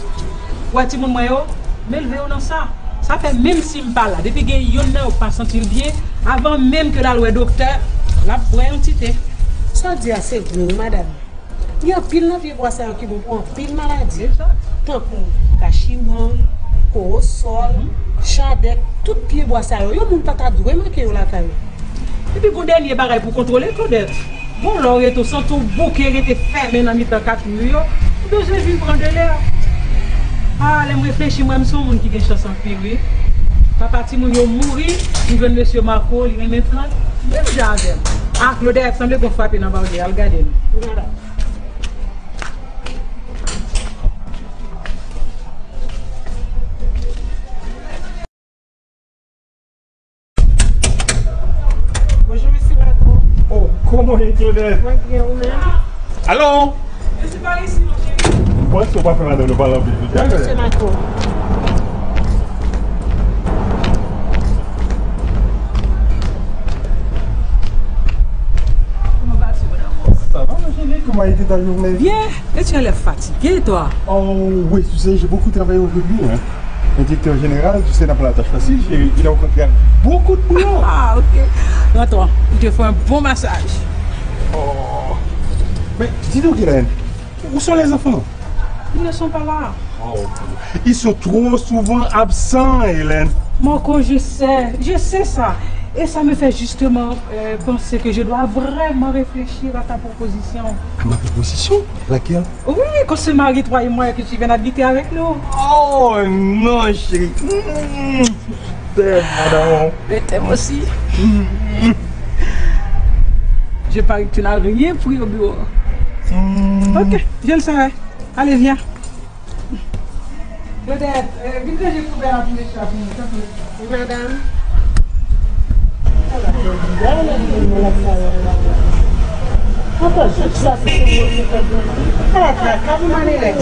Ou wè timoun mwen yo, m elve yo nan sa. Sa fè menm si m pa la, depi gen yonn nan yo k pa santi l byen, avan menm ke l al wè doktè, l ap bwè yon ti te. Sa w di a se vre wi, madanm. Gen anpil nan pye bwa sa yo ki bon pou anpil maladi. Egzak. Tankou kachiman, kowosòl, chadèk, tout pye bwa sa yo, yon moun pa ta dwe manke yo lakay ou. Epi gon dènye bagay pou kontwole, Claudette. Bon, lè w rete w santi w bouke rete fèmen nan mitan kat mi yo, ou bezwen vin pran de lè. Ah, lè m reflechi, m wè m se yon moun ki gen chans anpil, wi. Papa timoun yo mouri, m jwenn mesye Marco, li renmen plant, menm jan avè m. Ah, Claudette, sanble gon frape nan baryè, al gade l. Gade. Kòman w ye, Claudette? Mwen byen, ou menm? Alò? Mesye, pa resi non, cheri. Bon, èske w pa fè madanm nou pale anpil jodi a, Claudette? Mesye Marco. Comment vas-tu, mon amour? Ça va, ma chérie? Comment a été ta journée? Bien. Et tu as l'air fatigué, toi. Oh, oui, tu sais, j'ai beaucoup travaillé aujourd'hui, hein. Le directeur général, tu sais, n'a pas la tâche facile, chérie. Il a rencontré beaucoup de boulot. Ah, ok. Prends-toi. Il te faut un bon massage. Oh. Mais dis donc, Hélène, où sont les enfants? Ils ne sont pas là. Oh. Ils sont trop souvent absents, Hélène. Mon con, je sais, je sais ça. Et ça me fait justement, euh, penser que je dois vraiment réfléchir à ta proposition. À ma proposition? Laquelle? Oui, qu'on se marie, toi et moi, et que tu viennes habiter avec nous. Oh non, chérie. Mm, je t'aime, madame. Je t'aime aussi. Mm. Je parie que tu n'as rien pris au bureau. Mm. Ok, je le serai. Allez, viens. Claudette, euh, vin ranje kouvè a pou mesye a pou mwen, tanpri. Wi, madam. Ala traka, pou mwen, Alex.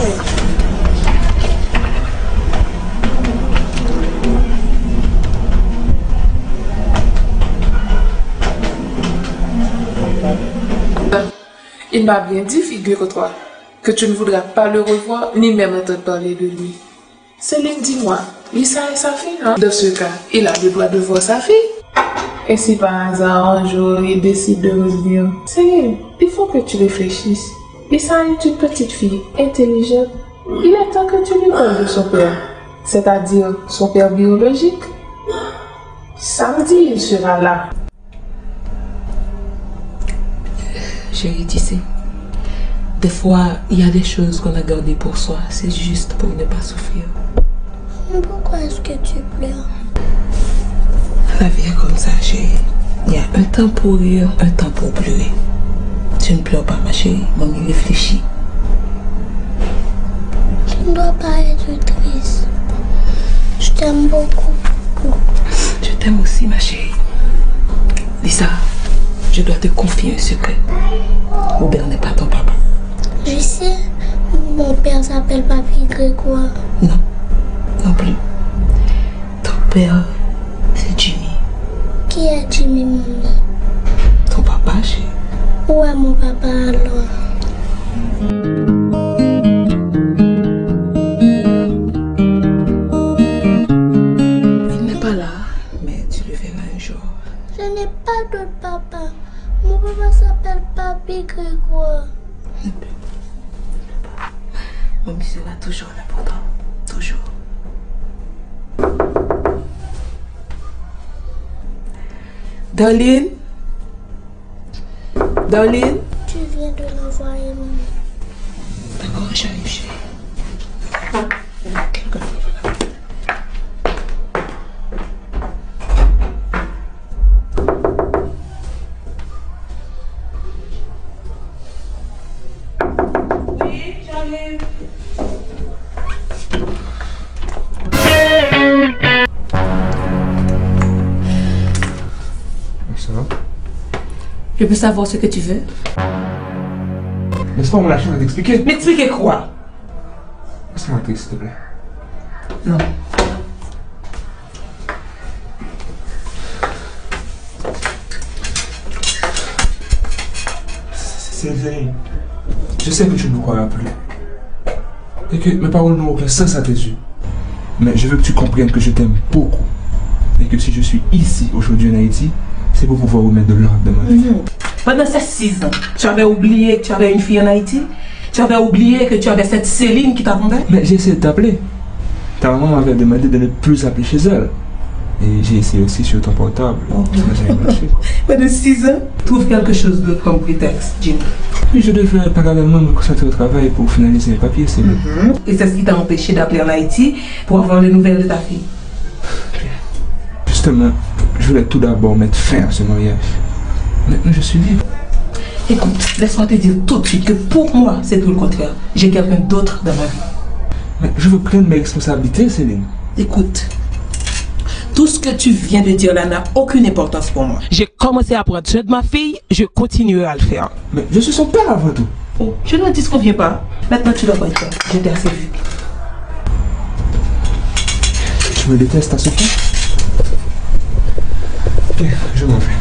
Il m'a bien dit, figure-toi, que tu ne voudras pas le revoir, ni même entendre parler de lui. Céline, dis-moi, Lisa est sa fille, hein? Dans ce cas, il a le droit de voir sa fille. Et si par hasard, un jour, il décide de revenir? Céline, il faut que tu réfléchisses. Lisa est une petite fille intelligente. Il est temps que tu lui parles de son père, c'est-à-dire son père biologique. Samedi, il sera là. Chérie, tu sais, des fois, il y a des choses qu'on a gardées pour soi, c'est juste pour ne pas souffrir. Mais pourquoi est-ce que tu pleures? La vie est comme ça, chérie. Il y a un temps pour rire, un temps pour pleurer. Tu ne pleures pas, ma chérie. Mamie réfléchit. Tu ne dois pas être triste. Je t'aime beaucoup, beaucoup. Je t'aime aussi, ma chérie. Lisa, je dois te confier un secret. Robert n'est pas ton papa. Je sais, mon père s'appelle Papy Grégoire. Non, non plus. Ton père, c'est Jimmy. Qui est Jimmy, maman? Ton papa, chérie. Où est mon papa alors? Il n'est pas là, mais tu le verras un jour. Je n'ai pas d'autre papa. Mon papa s'appelle Papy Grégoire. Mamie sera toujours là pour toi. Toujours. Darline. Darline. Tu viens de l'envoyer, maman. D'accord, j'arrive, chérie. Ah, quelqu'un. Bonsoir. Je peux savoir ce que tu veux? Laisse-moi la chance de t'expliquer. M'expliquer quoi? Laisse-moi entrer, s'il te plaît. Non. Céline, je sais que tu ne me croiras plus. Et que mes paroles n'ont aucun sens à tes yeux. Mais je veux que tu comprennes que je t'aime beaucoup. Et que si je suis ici aujourd'hui en Haïti, c'est pour pouvoir remettre de l'ordre dans ma vie. Mhm. Pendant ces six ans, tu avais oublié que tu avais une fille en Haïti? Tu avais oublié que tu avais cette Céline qui t'attendait? Mais j'ai essayé de t'appeler. Ta maman m'avait demandé de ne plus appeler chez elle. Et j'ai essayé aussi sur ton portable. Oh. Ça n'a jamais marché. Pendant six ans, trouve quelque chose d'autre comme prétexte, Jimmy. Oui, je devais parallèlement me concentrer au travail pour finaliser mes papiers, c'est vrai. Mhm. Et c'est ce qui t'a empêché d'appeler en Haïti pour avoir les nouvelles de ta fille. Justement, je voulais tout d'abord mettre fin à ce mariage. Maintenant, je suis libre. Écoute, laisse-moi te dire tout de suite que pour moi, c'est tout le contraire. J'ai quelqu'un d'autre dans ma vie. Mais je veux prendre mes responsabilités, Céline. Écoute, Tout ce que tu viens de dire là n'a aucune importance pour moi. J'ai commencé à prendre soin de ma fille, je continuerai à le faire. Mais je suis son père avant tout. Oh, je ne disconviens pas. Maintenant, tu dois partir. Je t'ai assez vu. Tu me détestes à ce point ? Eh, je m'en vais.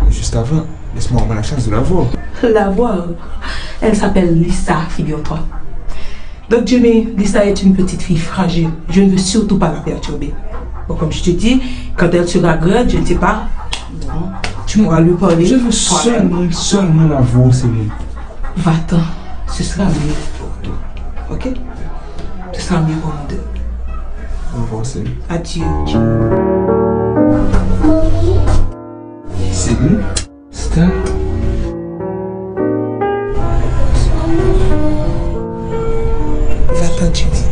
Mais juste avant, laisse-moi avoir la chance de la voir. La voir ? Elle s'appelle Lisa, figure-toi. Donc, Jimmy, Lisa est une petite fille fragile. Je ne veux surtout pas la perturber. Bon, comme je te dis, quand elle sera grande, je ne sais pas, bon, tu pourras lui parler toi-même. Je veux seulement, seulement la voir, Céline. Va-t'en, ce sera mieux pour toi. Ok ? Ce sera mieux pour nous deux. Au revoir, Céline. Adieu, Jimmy. Céline ? Stan. Va-t'en, Jimmy.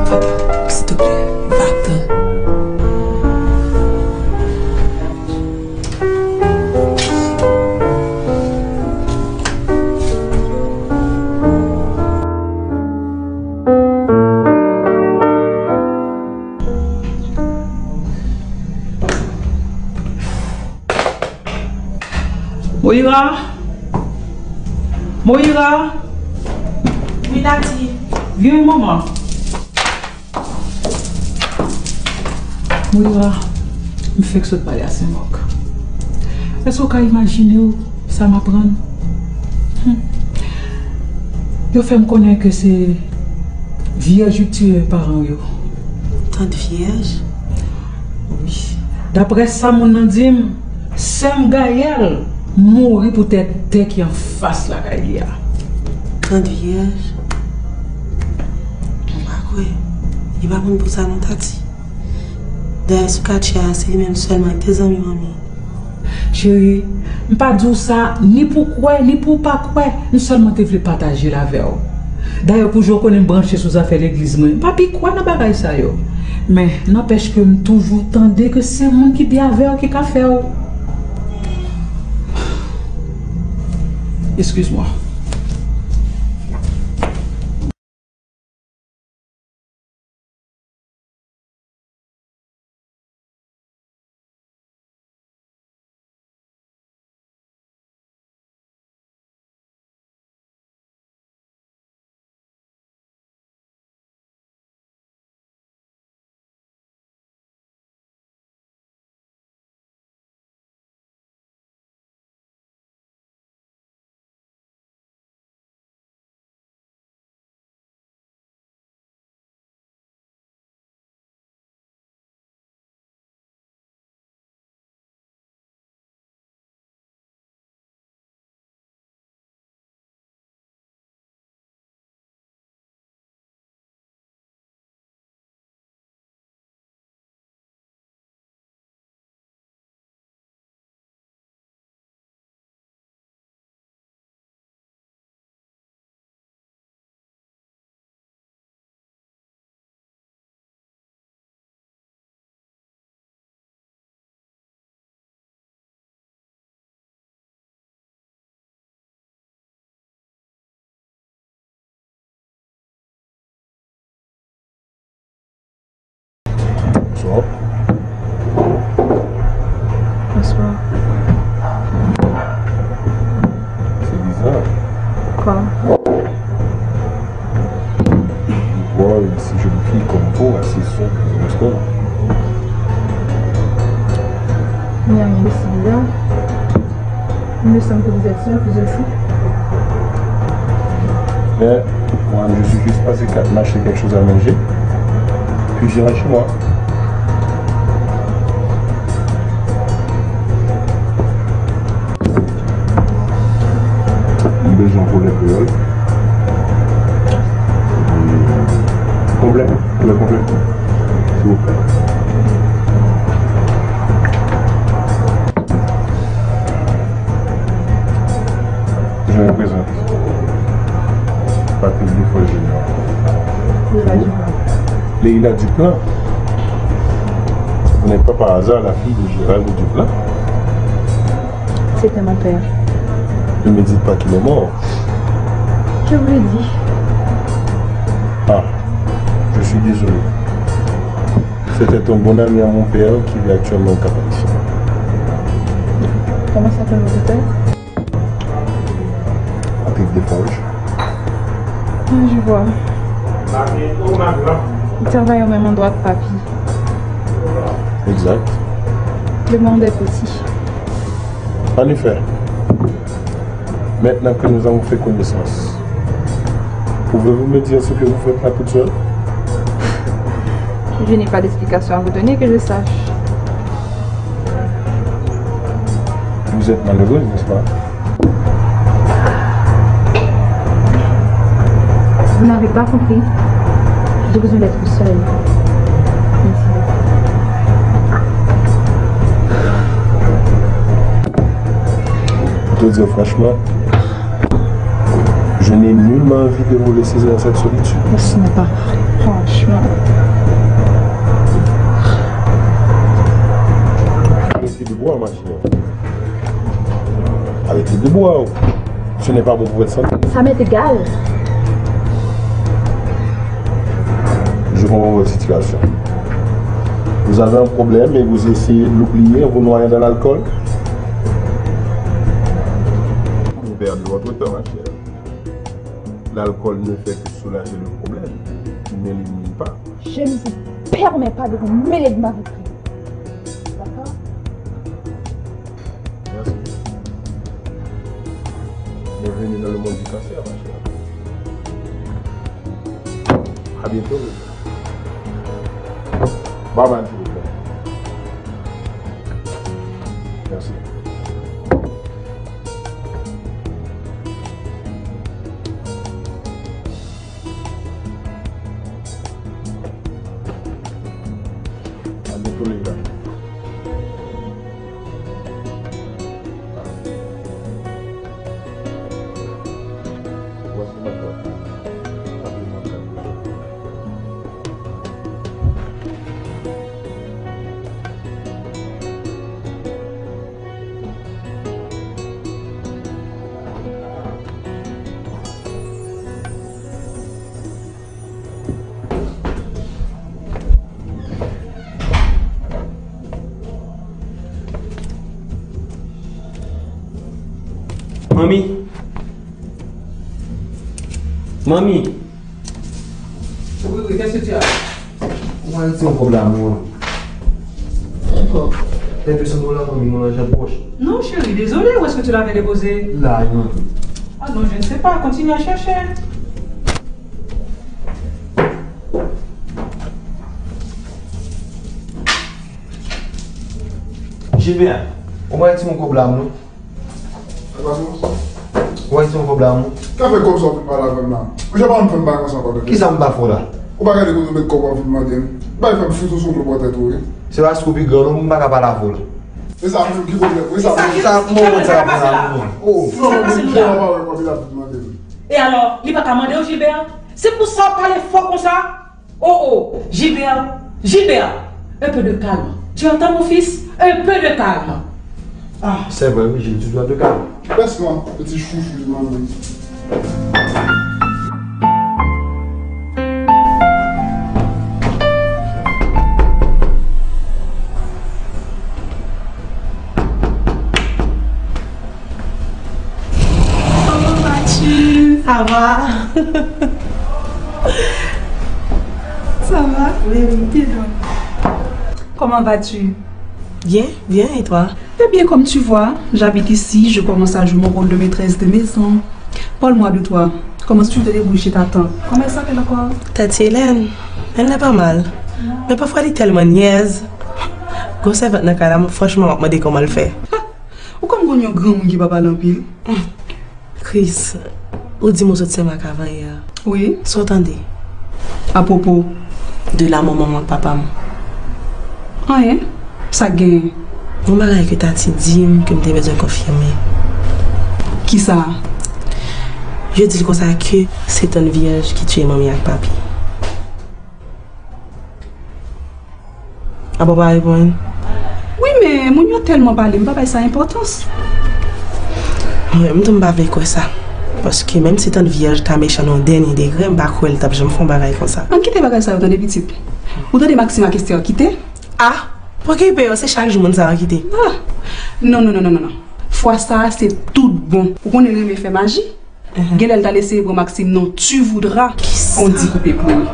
Va-t'en, s'il te plaît. Va-t'en. Moira! Moira! Wi, Tati. Vin, manman. Moira, m fèk sot pale a Senmòk. Èske w ka imajine w sa m aprann? Hmm. Yo fè m konnen ke se vyèj yo tiye paran w yo. Tant vyèj? Wi. Daprè sa moun nan di m, sè m Gayèl mouri poutèt tè ki anfas lakay li a. Tant vyèj? Mwen pa kwè. Li pa konn pou sa non, Tati. Dayè, sou katye a, se li menm sèlman ki te zanmi manmi. Cheri, m pa di w sa ni pou w kwè, ni pou w pa kwè. M sèlman te vle pataje l avè w. Dayè, pou jan w konnen m branche sou zafè legliz mwen, m pa pi kwè nan bagay sa yo. Men, nanpèch ke m toujou tande ke se moun ki byen avè w ki ka fè w. Excuse-moi. Bonsoir. Bonsoir. C'est bizarre. Quoi? Voir une si jolie fille comme vous assise sur une restaurant. Il n'y a rien de si bizarre. Il me semble que vous êtes seul, vous êtes fou. Mais moi, je suis juste passé m'acheter quelque chose à manger, puis j'irai chez moi. M bezwen yon pwoblèm kreyòl. Konplè, pwoblèm konplè. Silvouplè. Je me présente. Patrick Dufoy Junior. Leila Duplan. Vous n'êtes pas par hasard la fille de Gérald Duplan? C'était mon père. Ne me dites pas qu'il est mort. Je vous le dis. Ah, je suis désolé. C'était un bon ami à mon père qui vit actuellement au Cap-Haïtien. Comment s'appelle votre père? Patrick Desforges. Ah, je vois. Il travaille au même endroit que papy. Exact. Le monde est petit. En effet. Maintenant que nous avons fait connaissance, pouvez-vous me dire ce que vous faites là toute seule? Je n'ai pas d'explication à vous donner que je sache. Vous êtes malheureuse, n'est-ce pas? Vous n'avez pas compris. J'ai besoin d'être seule. Merci beaucoup. Pour te dire franchement, je n'ai nullement envie de vous laisser dans cette solitude. Ce n'est pas vrai, franchement. Arrêtez de boire, ma chère. Arrêtez de boire. Ce n'est pas bon pour votre santé. Ça m'est égal. Je comprends votre situation. Vous avez un problème et vous essayez de l'oublier en vous noyant dans l'alcool. Vous perdez votre temps, ma chère. L'alcool ne fait que soulager le problème, il n'élimine pas. Je ne vous permets pas de vous mêler de ma vie privée. D'accord? Merci. Bienvenue dans le monde du cancer, ma chère. À bientôt. Bye bye, s'il vous plaît. Merci. Manmi. Manmi. Oui, oui, qu'est-ce que tu as? Ou mwen retire yon kòb la, mwen. Yon kòb? Lè de san dola, manmi, mwen nan jan pòch. Non, chérie, désolé, où est-ce que tu l'avais déposé? La, manmi. Ah non, je ne sais pas, continue à chercher. Gilbert, ou mwen retire yon kòb la, mwen. Ou wè se yon kòb la, non? Ka fè kòb sa w vin pale avè m la. Ou jan pa konn fè m bagay konsa ankò, tande. Kisa m pa fè w la? Ou pa gade kote w met kòb w ap vin mande m. Bay fè m fout ou sou klopòtèt ou, wi. Se paske w pi gran, non, m pa ka pale avè w la. E sa menm ki pwoblèm, wi, sa menm. Sa, m konprann sa k ap pale avè w la, non. Oh. Non, men m gen yon pawòl w ap vin mande m. E alò, li pa ka mande w, Gilbert? Se pou sa w pale fò konsa? Oh, oh, Gilbert, Gilbert, un peu de calme. Tu entends, mon fils? Un peu de calme. Ah. C'est vrai, oui, j'ai toujours de calme. Laisse-moi, petit chouchou de maman. Comment vas-tu? Ça va? Ça va? Oui, oui. Dis donc. Comment vas-tu? Bien, bien, et toi? Eh bien, comme tu vois, j'habite ici, je commence à jouer mon rôle de maîtresse de maison. Parle-moi de toi. Comment tu te débrouilles chez ta tante? Comment elle s'appelle encore? Tante Hélène. Elle n'est pas mal. Mais parfois, elle est tellement niaise. Gwo sèvant nan kay la, franchement, m ap mande kòman l fè. Ou konn konn yon granmoun ki pa pale anpil? Chris, ou di m ou sot Senmak avanyè a. Wi. Sa w tande? Apwopo? De lanmò manman ak papa m. Anyen. Sa k genyen? Yon bagay ke Tati di m ke m te bezwen konfime. Kisa? Yo di l konsa ke se tann Vyèj ki tiye manmi ak papi. Apa w pa reponn? Wi, men moun yo tèlman pale, m pa bay sa enpòtans. Mwen, m tou m pa vle kwè sa. Paske menm si tann Vyèj ta mechan nan yon dènye degre, m pa kwè l t ap janm fè yon bagay konsa. Ann kite bagay sa yo tande pitit. Ou tande Maxime ak Esther kite? Ah, pran ki peyi yo, se chak jou moun sa yo kite. Ah. Non, non, non, non, non, non. Fwa sa a, se tout bon. Ou konnen l renmen fè maji? Genlè l t al eseye pran Maxime non, tu voudras, on dit koupe ploure.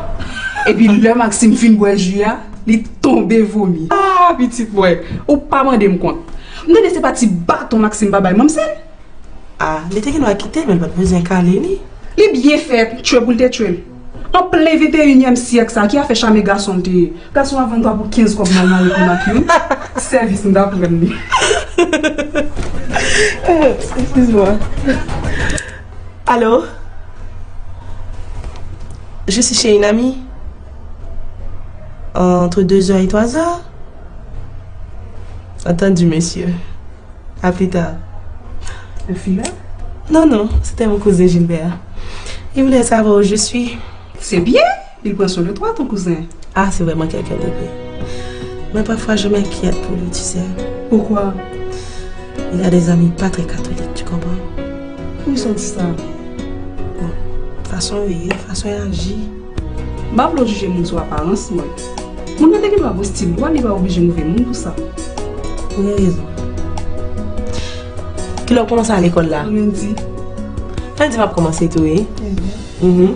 Epi lè Maxime fin bwè ji a, li tonbe vomi. Ah, pitit mwen, ou pa mande m kont. M tande se pa ti baton Maxime pa bay manmzèl. Ah, li te gen dwa kite l, men l pa t bezwen kale li. Li byen fè, tchwe pou l te tchwe l. An plen venteyinyèm syèk sa, ki afè chame gason l te ye? Gason a vann dwa pou kenz kòb nan lari pou makiyaj. Sèvis m t ap rann li. Excuse-moi. Allô? Je suis chez une amie. Entre deux heures et trois heures. Entendu, monsieur. À plus tard. Le fileur? Non, non, c'était mon cousin Gilbert. Il voulait savoir où je suis. C'est bien, il prend soin de toi, ton cousin. Ah, c'est vraiment quelqu'un de bien. Mais parfois, je m'inquiète pour lui, tu sais. Pourquoi? Il a des amis pas très catholiques, tu comprends? Pou sa w di sa? Bon, fason yo ye, fason yo aji. M pa vle w jije moun sou aparans, mwen. Moun nan te gen dwa bon stil, dwa li pa oblije move moun pou sa. Ou gen rezon. Kilè w kòmanse al lekòl la? Lendi. Lendi m ap kòmanse tou, wi. Mhm.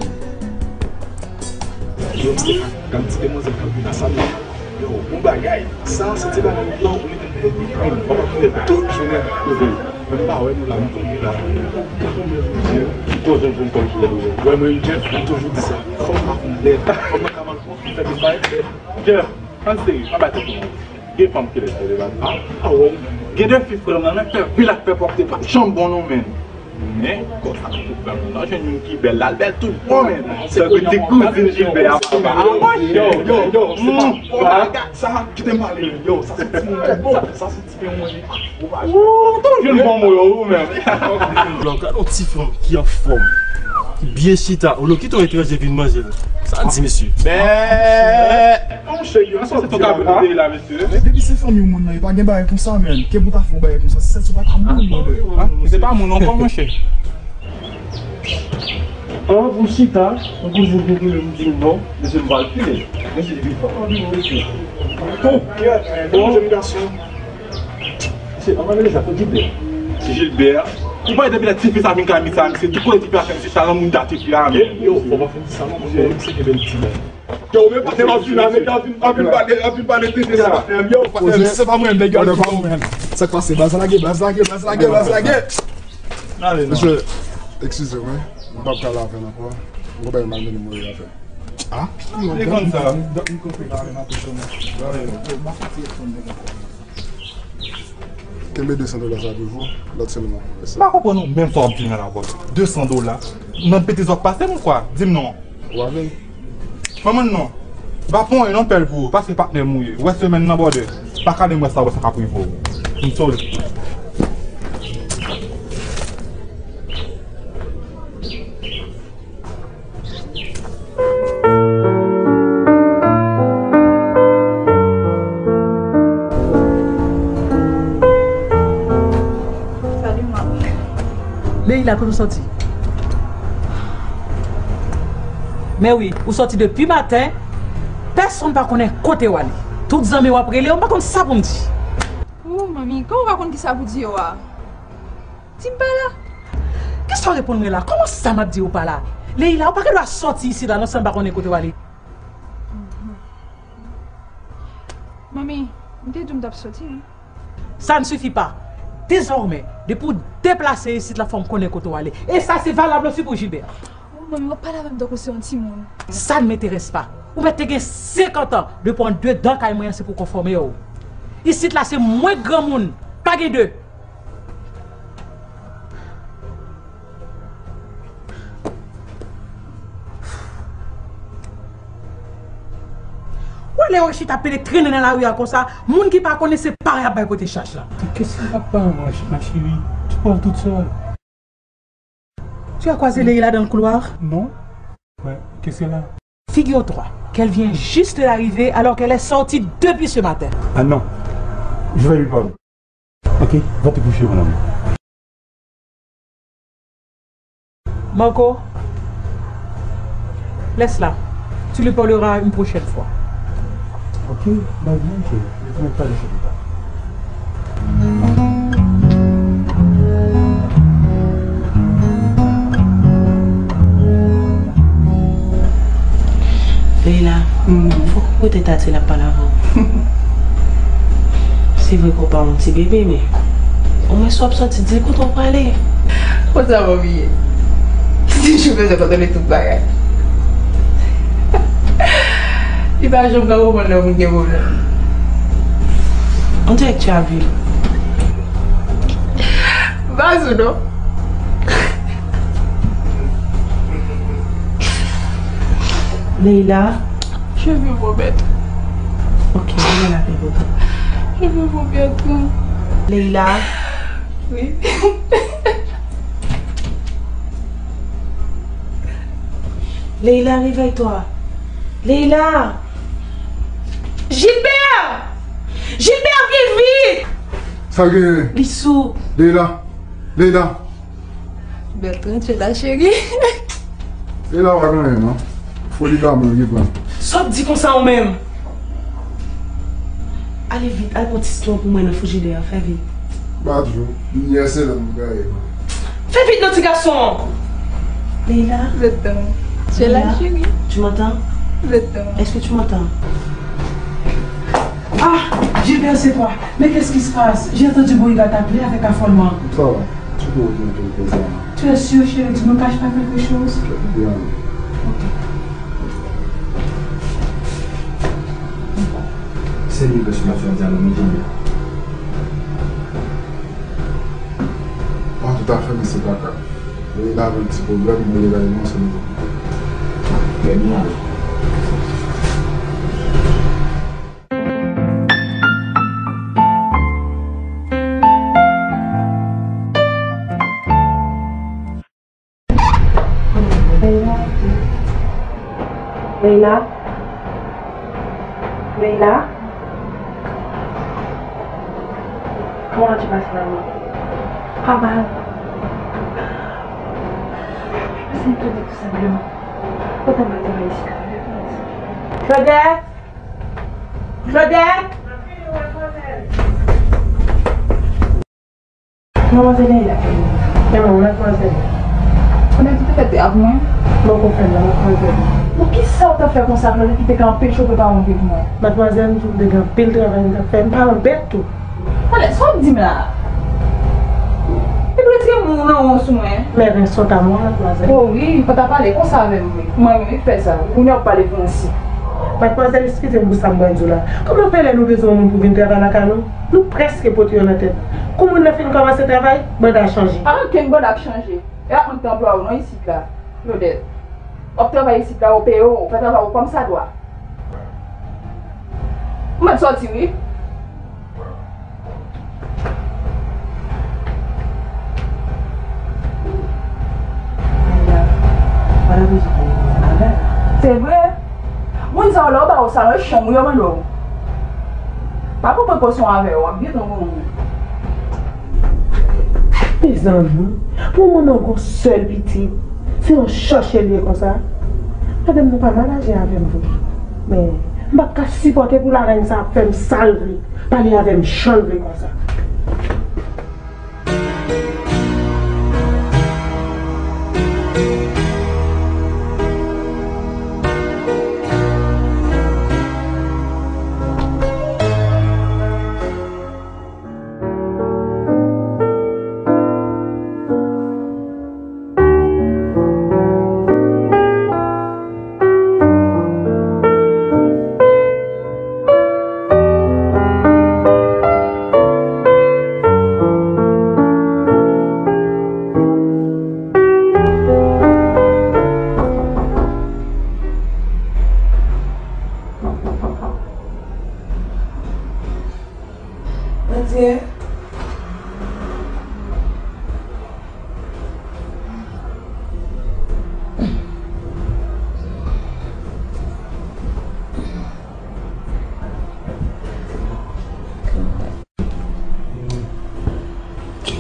Yo, Stéphane, gad ti demwazèl k ap vin la, sa nou. Yo, bon bagay. Sa, se ti bagay yo, ou mete nan epi krim. Ou ap ap fè tout jounen koze. Mwen pa wè nou la, nou toujou la. Ki koze pou m konn ki lè nou. Wè mwen, Jeff, mwen toujou di sa. Fò m pa konn lè. Fò mwen ka mal konn ki fè disparèt lè. Jeff, ann serye, pa bay tèt ou manti. Gen fanm ki lè fè devan. Ah, ah, wè. Gen de fi frè m nan, men fè vil ak fè pwòpte pa janm bon non, men. Men, kò sa tout bèl moun nan, jwenn youn ki bèl la, l bèl tout bon, men. Sa vle di kouzin Gilbert a papa. Ah, monchè. Yo, yo, yo, se pa bon bagay sa, kite m pale. Yo, sa se timoun tout bon. Sa se timoun. Ou toujou bon mo yo, ou menm. Gad yon ti fanm ki anfòm, ki byen chita, ou lo kite yon etranje vin manje l. Sa di, mesye? Bè. Monchè, yo, sa se ton kabrit peyi la, mesye. Depi se fanmi w moun nan, e pa gen bagay konsa, menm. Ke pou ta fè yon bagay konsa, se sèl si w pa ta moun, brother. Se pa moun ankò, monchè. An pou chita, yon kouzin vin tounen m di l non, mesye m pral file. Mesye li vin fò anpil, mesye. Bon, bon, jèn gason. Mesye, an pale de sa, pou Gilbert. Gilbert? Ou pa depi lè tifi sa vin kay misye, misye, tout kote tifi a fè, misye, sa nan moun ta tifi a, men. Yo, fò pa fin di sa non, mesye, misye gen bèl ti men. Yo, men patnè m ap vin la, nèg la vin, ap vin pale, ap vin pale tete sa patnè m, yo, patnè m. Se pa mwen, nèg yo, se pa mwen. Sa k pase? Baz lage, baz lage, baz lage, baz lage. Mesye, eskize mwen, m p ap pale avè l ankò. M gon bagay m al mennen mwen avè l. Ah? Li konn sa. Kenbe de san dola sa pou vou, lòt semèn w ap pran sa. M pa konprann ou menm sa w ap di nan la, bòs. De san dola, nan betiz w ap pase m ou kwa? Di m non. Ou avè l? Manman non. Va pran yon pèl pou ou, paske patnè m ou ye. Ou wè semèn nan, brother. Pa kale m wè sa, wè sa k ap rive w. M sorry. Salut, maman. Leila, kote w sòti? Men wi, ou sòti depi maten, pèsonn pa konnen kote w ale. Tout zanmi w ap rele w, m pa konn sa pou m di. Oh, manmi, kòman w pa konn kisa pou di yo a? Di m pa la. Kisa w reponn mwen la? Kòman sa m ap di w pa la? Leila, ou pa gen dwa sòti isit la non san m pa konnen kote w ale. Manmi, m te di w m t ap sòti, wi. Ça ne suffit pas. Désormais, depi w deplase isit la, fò m konnen kote w ale. E sa se valab osi pou Gilbert. Oh, manmi, w ap pale avè m tankou se yon timoun. Ça ne m'intéresse pas. Ou mèt te gen senkant an depi w anndan kay mwen an, se pou w konfòme w. Isit la, se mwen k granmoun, pa gen de. Ou wè lè yo chita pede trennen nan lari a konsa, moun ki pa konnen se parèy ap bay pote chaj la. Qu'est-ce qui va pas, ma, ma chérie? Tu parles toute seule. Tu as croisé Leila dans le couloir? Non. Ouais, qu'est-ce qu'elle a? Figure-toi qu'elle vient juste d'arriver alors qu'elle est sortie depuis ce matin. Ah non, je vais lui parler. Ok, va te coucher, mon amour. Marco, laisse-la. Tu lui parleras une prochaine fois. Ok, bye bye, cheri. Mwen pale cheri pa. Leila, fòk ou koute Tati l ap pale avè w. Se vre ke w pa yon ti bebe, men omwen si w ap sòti, di l kote w prale. Konsa manmi ye. Ti chou bezwen kontwole tout bagay. Li pa janm ka konprann lè moun gen pwoblèm. On dirait que tu as vu. Pas ou non. Leila. Je veux vomir. Ok, Leila, fè pipi. Je veux vomir. Leila. Oui. Leila, réveille-toi. Leila. Gilbert! Gilbert, vin vit! Sa genyen? Li sou. Leila. Leila. Bertrand, tu es là, chérie? Leila, pa gen anyen non. Foli dam nan ki pran. Sa w ap di konsa ou menm? Ale vit, al pran ti sitwon pou mwen nan frijidè a, fè vit. Badjou, yè se lè m gaye. Fè vit non ti gason. Leila. Je t'aime. Tu es là, chérie? Tu m'entends? Je t'aime. Est-ce que tu m'entends? Ah, Gilbert, c'est toi. Mais qu'est-ce qui se passe? J'ai entendu Boyga t'appeler avec affolement. Ça va. Tu peux revenir te reposer, maman. Tu es sûr, chérie? Tu ne me caches pas quelque chose? Bien. Ok. Se li ke sou la fè dyalòg, wi, Gilbert. Pas tout à fait, men se pa ka. Li la gen ti pwoblèm, men li la yon sèl pwoblèm. Trè byen, alò. Leila. Leila. Leila. Comment tu passes la nuit? Pas mal. Je suis étonnée tout simplement. Pourtant, je travaille ici. Claudette! Claudette! Manmzèl Leila. Men mwen, madmwazèl. Konnen tout fèt te ap mwen. Mwen konprann la, madmwazèl. Bon, kisa w t ap fè konsa, Claudette, ki te ka anpeche w prepare yon pe pou mwen? Madmwazèl, m di w m te gen anpil travay m t ap fè. M pa yon bèt tou. Talè, sa w ap di m la? Li retire moun nan won sou mwen. Men ren sot a mwen, madmwazèl. O wi, pa ta pale konsa avè m, wi. Mwen menm, wi, fè sa. Kounye a w ap pale pou yon si. Madmwazèl, eskize m pou sa m pral di w la. Kòman fè lè nou bezwen yon moun pou vin travay lakay nou? Nou prèske pote yo nan tèt. Kou moun nan fin kòmanse travay, banda chanje. Pa gen okenn banda k chanje. E ap mwen ki te anplwaye w non isit la, Claudette. W ap travay isit la, yo peye w, w fè travay ou kòmsadwa. Ou mèt sòti wi. Se vre. Moun sa yo lè yo ba yo sa, yo chanm wi yo mande w. Pa pran prekosyon avè yo, w ap byen pran pou moun. Mezanmi, pou yon manman gon sèl pitit, se yon chòche l ye konsa. Madanm nan pa mal aji avè m vre. Men, m p ap ka sipòte pou larèn sa ap fè m sa l vle, pale avè m jan l vle konsa. Bondye.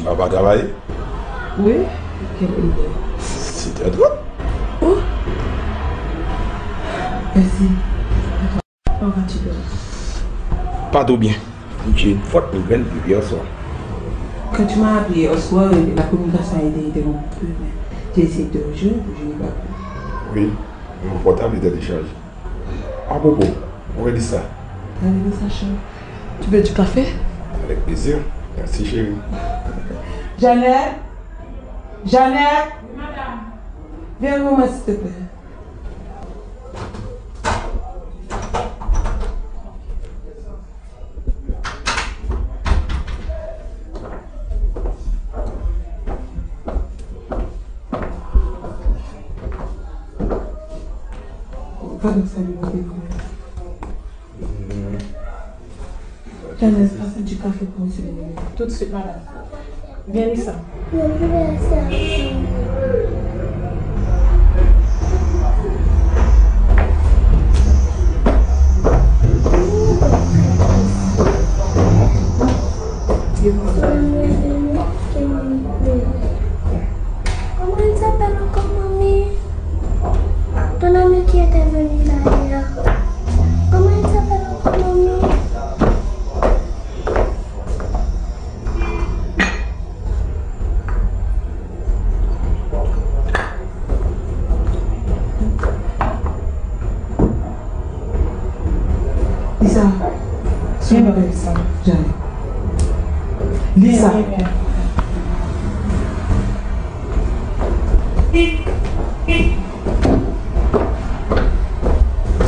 Ou pa travay? Wi, kèk ide. Sèt è trant. Oh! Mèsi. Kòman tu dors? Pas trop bien. J'ai une forte nouvelle depuis hier soir. Quand tu m'as appelé hier soir, la communication a été interrompue, mais j'ai essayé de te rejoindre, je n'ai pas pu. Oui, mon portable était déchargé. À propos, où est Lisa? Elle est dans sa chambre. Tu veux du café? Avec plaisir. Merci, chérie. Jeannette? Jeannette? Viens un moment, s'il te plaît. Pardon, salut, mon téléphone. Janèl, pase di kafe pou misye. Tout de suite, madame. Vin, Lisa. Comment il s'appelle encore, mamie? Ton ami qui était venu là hier. Comment il s'appelle encore, mamie? Lisa, sou mwen, Lisa. Jale. Lisa.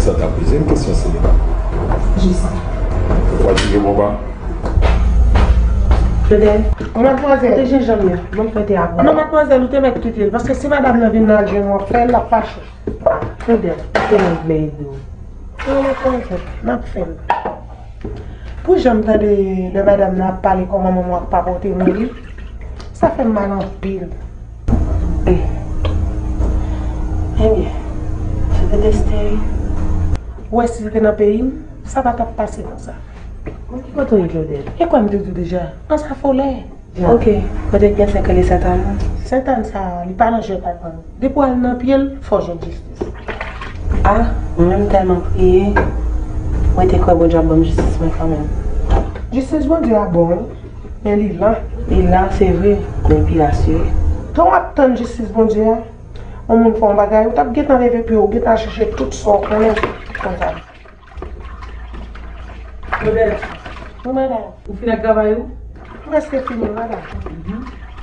Sa ta poze m kesyon, se li. Jezi. Ou pa di yo konpa? Claudel. Madmwazèl. Kote jenjanm yo? Ban m fè te avè w. Non, madmwazèl, ou te mèt kite l. Paske si madanm nan vin nan al jwenn ou, w ap fè l, l ap fache. Claudel, kite m vle ede w. Non, madmwazèl, n ap fè l. Pou jan m tande lè madanm nan ap pale kòman manman w ap papote mwen li, sa fè m mal anpil. Ebyen, se te Destè wi. Ou wè si l te nan peyi m, sa pa t ap pase konsa. Ki kote w ye, Claudel? E kwè m te di w deja, an sa folè. Ok, kote k gen sèkèy Sentàn? Sentàn sa, li pa nan jwèt ak mwen. Depi w al nan pye l, fò w jwenn jistis. Ah, mwen menm m tèlman priye, mwen te kwè Bondye ap ban m jistis mwen kanmenm. Jistis Bondye a bon, wi, men li lan. Li lan, se vre, men li pi la, sere. Tan w ap tann jistis Bondye a, yon moun fè yon bagay, ou t ap gentan leve pye w, ou gentan al chèche tout sa w konnen konsa. Claudel. Wi, madanm. Ou fin ak travay ou? M prèske fini, madanm. Mhm.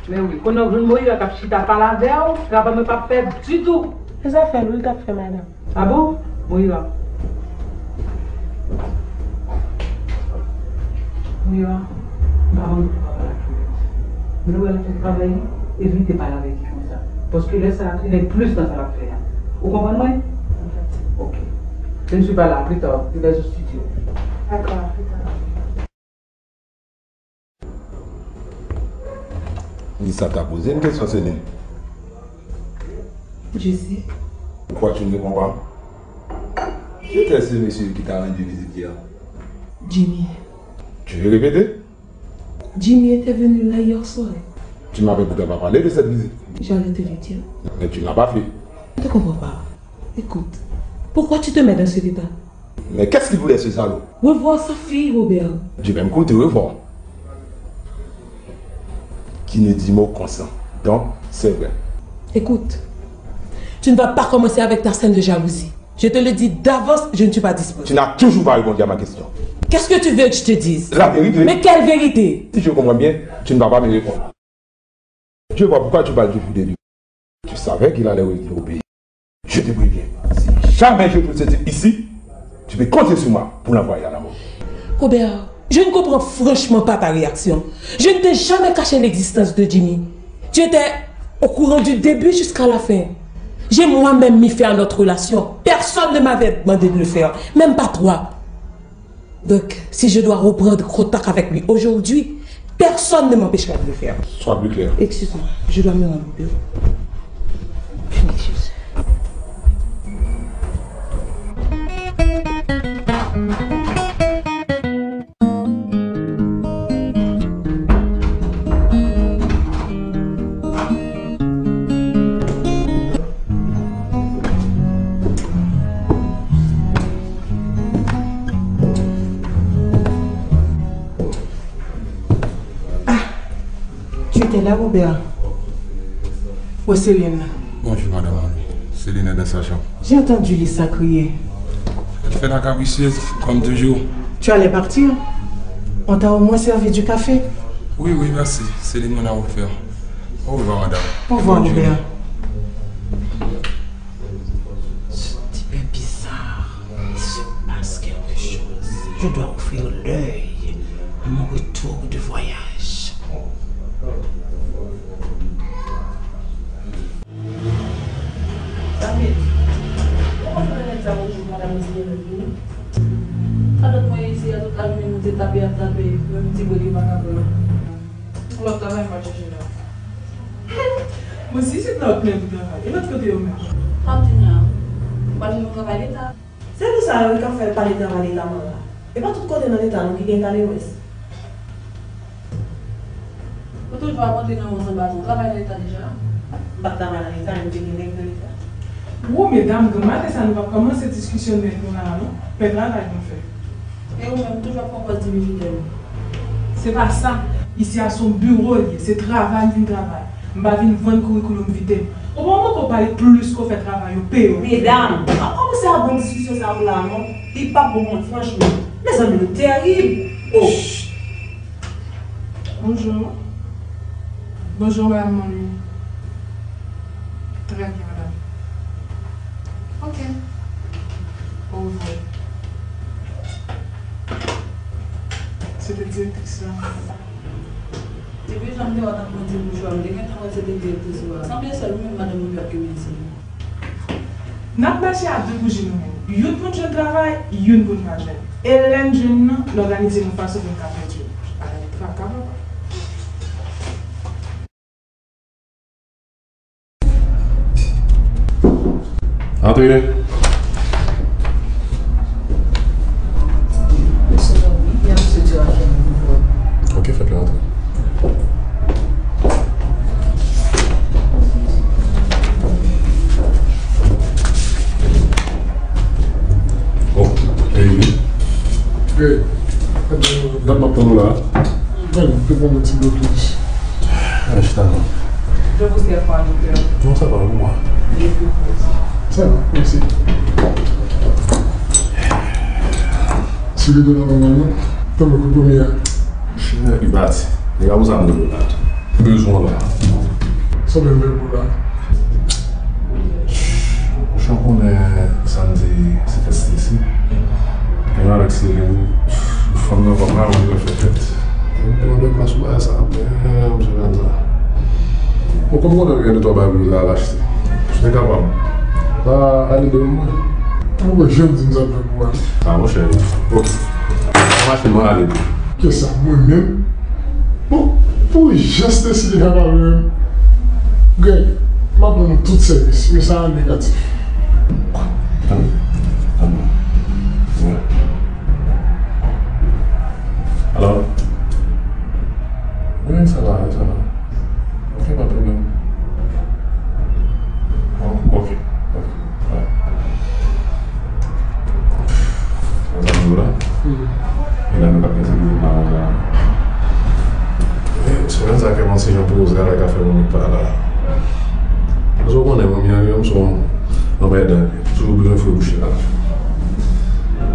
Men wi, konnen w jwenn Moira k ap chita pale avè w, travay mwen p ap fè ditou. E zafè l wi l t ap fè, madanm. Ah bon? Moira. Moira, m pa konn pou papa la ki mèt. Men nou wè l ap fè travay li, evite pale avèk li konsa. Paske lè sa l ap trennen plis nan sa l ap fè a. Ou konprann mwen? Ok. Je ne suis pas là, à plus tard. Je vais au studio. D'accord, à plus tard. Lisa ta poze m kesyon, se li. Je sais. Pourquoi tu ne réponds pas? Qui était ce monsieur qui t'a rendu visite hier? Jimmy. Tu veux répéter? Jimmy était venu là hier soir. Tu m'avais pourtant pas parlé de cette visite. J'allais te le dire. Mais tu ne l'as pas fait. Je ne te comprends pas. Écoute, pourquoi tu te mets dans cet état? Mais qu'est-ce qu'il voulait, ce salaud? Revoir sa fille, Robert. Je vais me compter revoir. Qui ne dit mot consent. Donc, c'est vrai. Écoute, tu ne vas pas commencer avec ta scène de jalousie. Je te le dis d'avance, je ne suis pas disponible. Tu n'as toujours pas répondu à ma question. Qu'est-ce que tu veux que je te dise? La vérité. Mais quelle vérité? Si je comprends bien, tu ne vas pas me répondre. Je vois pourquoi tu parles toujours de lui. Tu savais qu'il allait revenir au pays. Je te préviens, si jamais je trouve ce type ici, tu peux compter sur moi pour l'envoyer à la morgue. Robert, je ne comprends franchement pas ta réaction. Je ne t'ai jamais caché l'existence de Jimmy. Tu étais au courant du début jusqu'à la fin. J'ai moi-même mis fin à notre relation. Personne ne m'avait demandé de le faire, même pas toi. Donc, si je dois reprendre contact avec lui aujourd'hui, personne ne m'empêchera de le faire. Sois plus clair. Excuse-moi, je dois me rendre au bureau. Excuse. Tu étais là, Robert? Où est Céline? Bonjour, madame. Céline est dans sa chambre. J'ai entendu Lisa crier. Elle fait la capricieuse, comme toujours. Tu allais partir? On t'a au moins servi du café? Oui, oui, merci. Céline m'en a offert. Au revoir, madame. Au revoir, Robert. Ce type est bizarre. Il se passe quelque chose. Je dois ouvrir l'œil à mon retour de voyage. David, kòman fè nèg sa yo jwenn madanm li, se lè l vini? Sa lòt mwen isi a, tout lajounen nou te tape ap tape, menm ti bri li pa ka pran. Lòt travay m al chèche la. Mwen si se lòt men pou travay. E lòt kote yo menm? Sa w di m la? Ou pral jwenn yon travay leta? Se nou sa yo wi k ap fè l pale travay leta mwen la. E pa tout kote nan leta non ki gen kalewès. Ou toujou ap antre nan wòz anba zon. Ou travay nan leta deja? M pa t travay nan leta, men m te gen nèg nan leta. Wo medam, granmaten sa nou p ap kòmanse diskisyon nèg nou la a non. Fè travay nou fè. E ou menm, toujou ap pran pòz di pi fidèl. Se pa sa. Isi a se yon biwo l ye, se travay m vin travay. M pa vin vann kourikoulòm vite m. Ou pa manke w pale plis ke w fè travay yo peye w. Medam, pa kòmanse ak bon diskisyon sa yo la non. Li p ap bon mwen, franchman. Mezanmi, nou terib. Oh. Bonjou. Bonjou, madam Monmi. Trè byen, madam. Ok. Au revoir. Se te direktris la. Depi jan m te wè w t ap pran ti bouch ou a, m te gentan wè se te direktris ou a. Sanble sèl ou menm madanm ou ki ap kenbe isi. N ap mache a de bouji nou menm. Youn pou n jwenn travay, youn pou n pa jwenn. E lè n jwenn nan, n òganize nou fason pou n ka pèdi yo. Ay, traka papa. Antre. Ok, fèt la antre. Oh, hey. Hey. Dat m ap tann ou la. Gade, te pran yon ti blokis. Ay, chita non. Jan pou sèl pa doktè. Non, sa pa pou mwen. Sa va, mèsi. Si li te nan nòmal non, tann kout premye a. Chimè ki pati. Nèg la pou sa m dwe la. Bezwen la. Sa menm bèl pou la. Monchè, w konnen samdi se fèt Stacy. Gen yon avèk Céline, fanm nan pa mal, mwen fè fèt. Mwen gen plas ou bay sa, men m se konn sa. Bon, kòm konnen gen de twa bagay la al achte. Si te kapab. Pa ale de mwen. Mwen pa janm di m sa fè pou mwen. Ah, monchè. Ok. Machin mwen ale. Kisa, mwen menm? Bon, pou jan Stacy te ka pale menm, Greg, m ap rann ou tout sèvis, men sa a negatif. Tann, tann mwen. Wi. Alò? Wi, sa va, sa va. Ok, pa de pwoblèm. Bon, ok, ok. Sa zanmi w la? E la nou pa gen zanmi w la. E, semèn sa kòmanse jan poze avèk afè manmi pa la. Paske w konnen manmi an li menm se yon anmèdan li. Toujou bezwen fre bouch li la.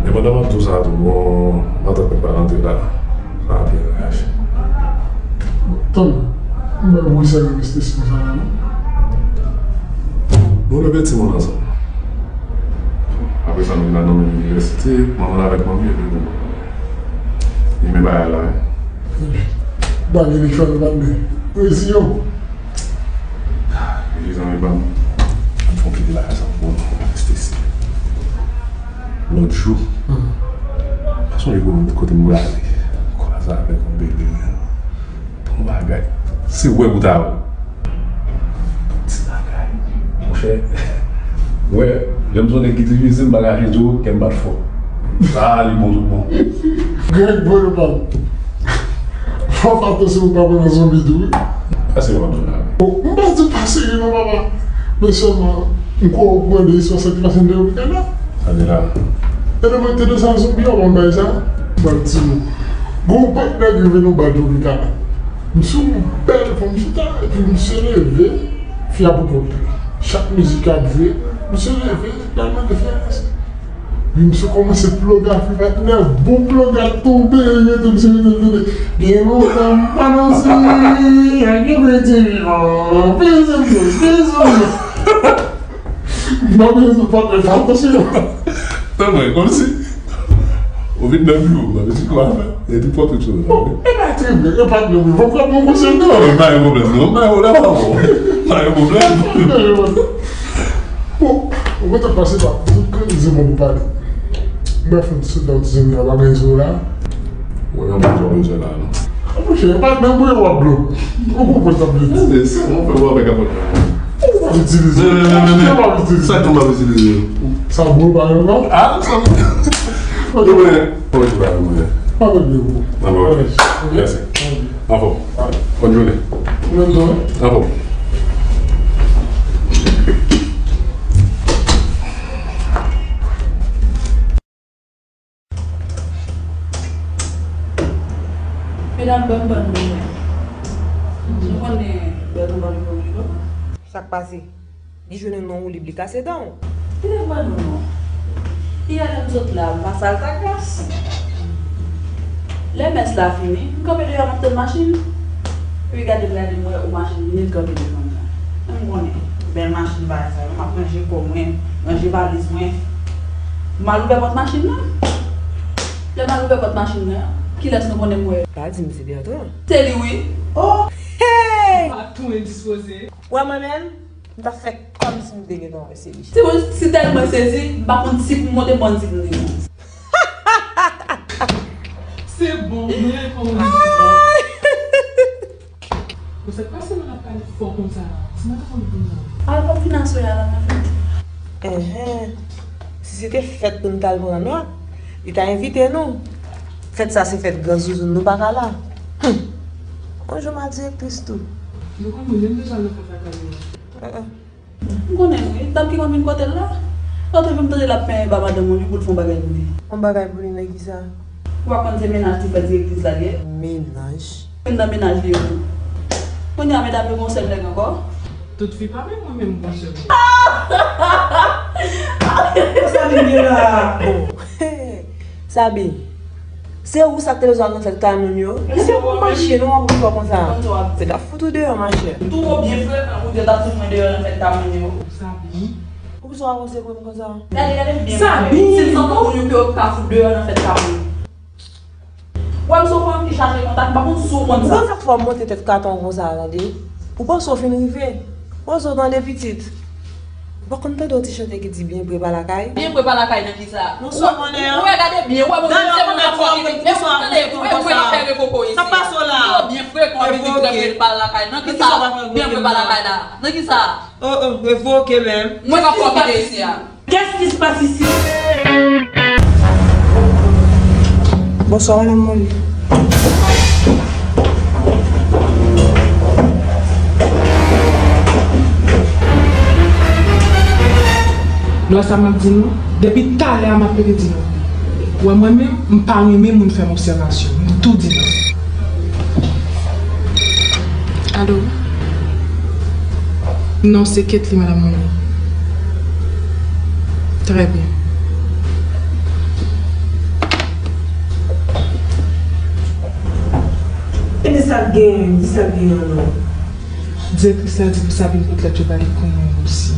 E pandan m ap di w sa tou, bon, matant mwen pa rantre la. Sa ap byen rache. Tann, m pa wè sa rete si konsa la non. Nou leve timoun ansanm. Apre sa, nou vin al nan menm inivèsite, manman l avèk manmi, epi nou. Li men bagay la, wi. Bagay li fè nou patnè. Reziye w. Li zanmi pa m. Ann fè yon ti bagay sa pou nou, Stacy. Lòt jou, pa sonje kote m prale. Kwaze avèk yon bebe, men. Bon bagay. Se wè pou ta wè. Ti bagay. Monchè. Wè, lè m se yon nèg ki difisil, m pa ka jwe dyo, kè m bat fò. Ah, li bon, tout bon. Greg, bon, yo pa m. Fò pa panse ou pa pran nan zonbi tou, wi. Pase yo ap jwenn avè. Bon, m pa di pa serye non, papa. Men sèlman, m kwè ou pran de espwa sa ki pase m te yo pi kala. Sa de la. E lè mwen te de sa zonbi, yo ban m bay sa. M ap di nou. Gon bank nèg rive nou ba Domikana. M sou yon bèl Fò m chita, epi misye leve, fi a poko pli. Chak mizik ap jwe, misye leve, l al mande fi a mèsi. Epi misye kòmanse ploga fi patnè, bon ploga tonbe, li rete, misye rete, rete. Gen lontan m pa nan seri, ak yon piti vivan, peze m, peze m. M pa bezwen patnè, fè atansyon. Nan mwen, kòmsi. Ou vin nan biwo, m ap di kwa fè. E di pwòp tout sou mwen. E pa trè byen, e pa trè byen. Fò m pran yon konsèy tou. Non, pa gen pwoblèm, non. Pa gen pwoblèm, pa bon. Pa gen pwoblèm. Bon, ou kontan pase pa. Tout kè se bon pou pale. Mwen fè m sot nan ti zanmi a, bagay zo la. Mwen gen moun bezwen la, non. Monchè, e pa menm mwen w ap blo. Ou konprann sa m vle di? Se, se, mwen fè w avèk avòt. Ou p ap itilize. Non, non, non, non, non. Ou p ap itilize. Sa k fè m p ap itilize? Sa bon, pa yon non? Ah, sa bon. Ok. Mwen, mwen, mwen, mwen. Pa mwen, mwen. Nan mwen. Mèsi. Anfòm. Bòn jounen. Ou menm tou, wi. Anfòm. Medam, ban m ban nou. Nou konnen bèl nou ban nou. Sa k pase? Li jwenn yon non woulib, li kase dan w. Li te pran nou non. Yè lè m sot la, m pase al Taklas. Lè mès la fini, m kanpe deyò, m ap tann machin. Epi gade m, gade m, m wè yon machin vini, l kanpe devan m nan. Men m konnen, bèl machin bagay sa yo, m ap ranje kò mwen, ranje valiz mwen. M al ouvè pòt machin nan. Lè m al ouvè pòt machin nan, kilès nou konnen m wè? Pa di m se Bertrand. Se li wi. Oh! Hey! Pa tou endispoze. Wè mwen menm? M t ap fè kòmsi m te gentan wè se li. Timoun, si tèlman sezi, m pa konn si pou m monte, m konn si pou m desann. Se bon, mwen reponn ou. Bon, sa k pase nou ap pale fò konsa? Ti madanm konn vin nan. Al pran fin aswè a la nan fèt. Enhen. Si se te fèt pou n t al pran nòt, li ta envite nou. Fèt sa se fèt gran zouzoun, nou pa ka la. Hum. Bonjou ma direktris tou. Nou konn mwen menm deja nan fèt la kay mwen. M konnen l wi, dam ki konn vin kote l la. Lòt jou m tande l ap penyen ba madanm ou li pou l fè yon bagay pou li. Yon bagay pou li nan kisa? Ou pa konn se mennaj ti frè direktris la li ye? Mennaj? Youn nan mennaj li yo tou. Kounye a medam yo gen yon sèl nèg ankò. Tout fi pa menm, mwen menm m gon sèl nèg. Sa vin gen la. Bon. Sabine, se ou sa k te bezwen al nan fèt kay moun yo? Se pou mache non w ap okipe w konsa. Se t ap fout ou deyò machè. Tou ou byen frekan pou di w t ap fout mwen deyò nan fèt kay moun yo. Sabine. Poukisa w ap konsevre m konsa? Gade, gade byen mwen. Sabine! Si m santi moun yo ke w ka fout deyò nan fèt kay moun. Wè m se yon fanm ki chache kontak, m pa konn si w konn sa. Ou konn sa k fè w monte tèt katon konsa a tande? Ou panse w fin rive? Panse w tande pitit. Ou pa konn tande yon ti chante ki di byen pre pa lakay? Byen pre pa lakay nan kisa? Nan sa w konnen an. Ou wè gade byen, ou wè mwen menm se moun nan fò ki di. Epi tande, ou wè mwen ap fè repopo isi a. Sa pase w la? Ou byen frekan, ou vin di byen pre pa lakay. Nan kisa? Byen pre pa lakay la. Nan kisa? Oh, oh, revoke menm. Mwen pa fò kite isi a. Qu'est-ce qui se passe ici? Bonsoir, madame Molly. Nou wè sa m ap di nou? Depi talè a m ap rete di nou. Wè mwen menm, m pa renmen moun fè m obsèvasyon. M tou di nou. Alo? Non, se Ketly, madam Moïse. Trè byen. E di sa k genyen, di sa k genyen non. Direktris la di pou Sabine pote lèt yo ba li kounye a osi.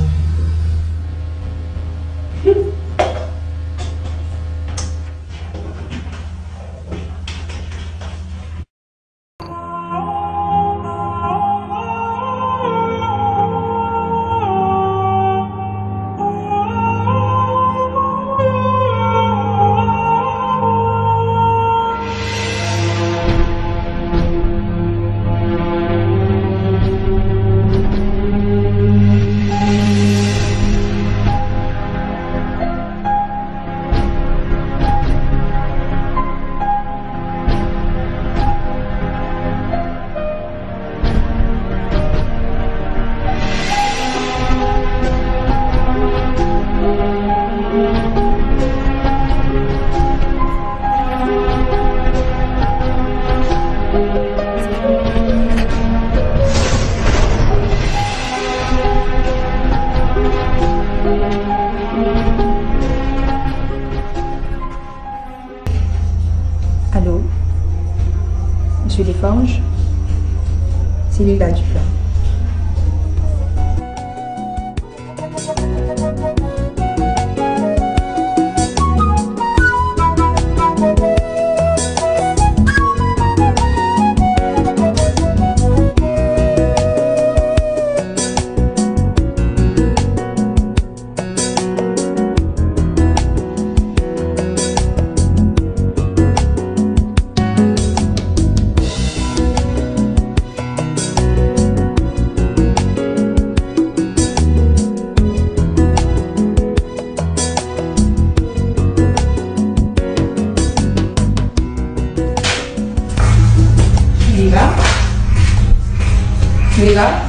Leila?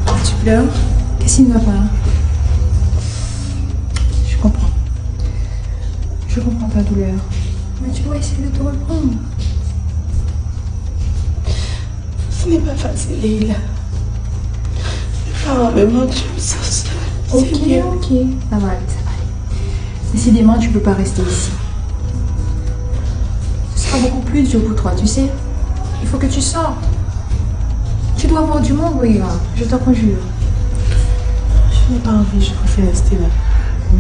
Pourquoi tu pleures? Qu'est-ce qui ne va pas? Je comprends. Je comprends ta douleur. Mais tu dois essayer de te reprendre. Ce n'est pas facile, Leila. Parents me manquent, je me sens seule. Ok, ok. Ça va aller, ça va aller. Décidément, tu peux pas rester ici. Ce sera beaucoup plus dur pour toi, tu sais. Il faut que tu sortes. Tu dois voir du monde, Moira. Je t'en conjure. Je n'ai pas envie, je préfère rester là.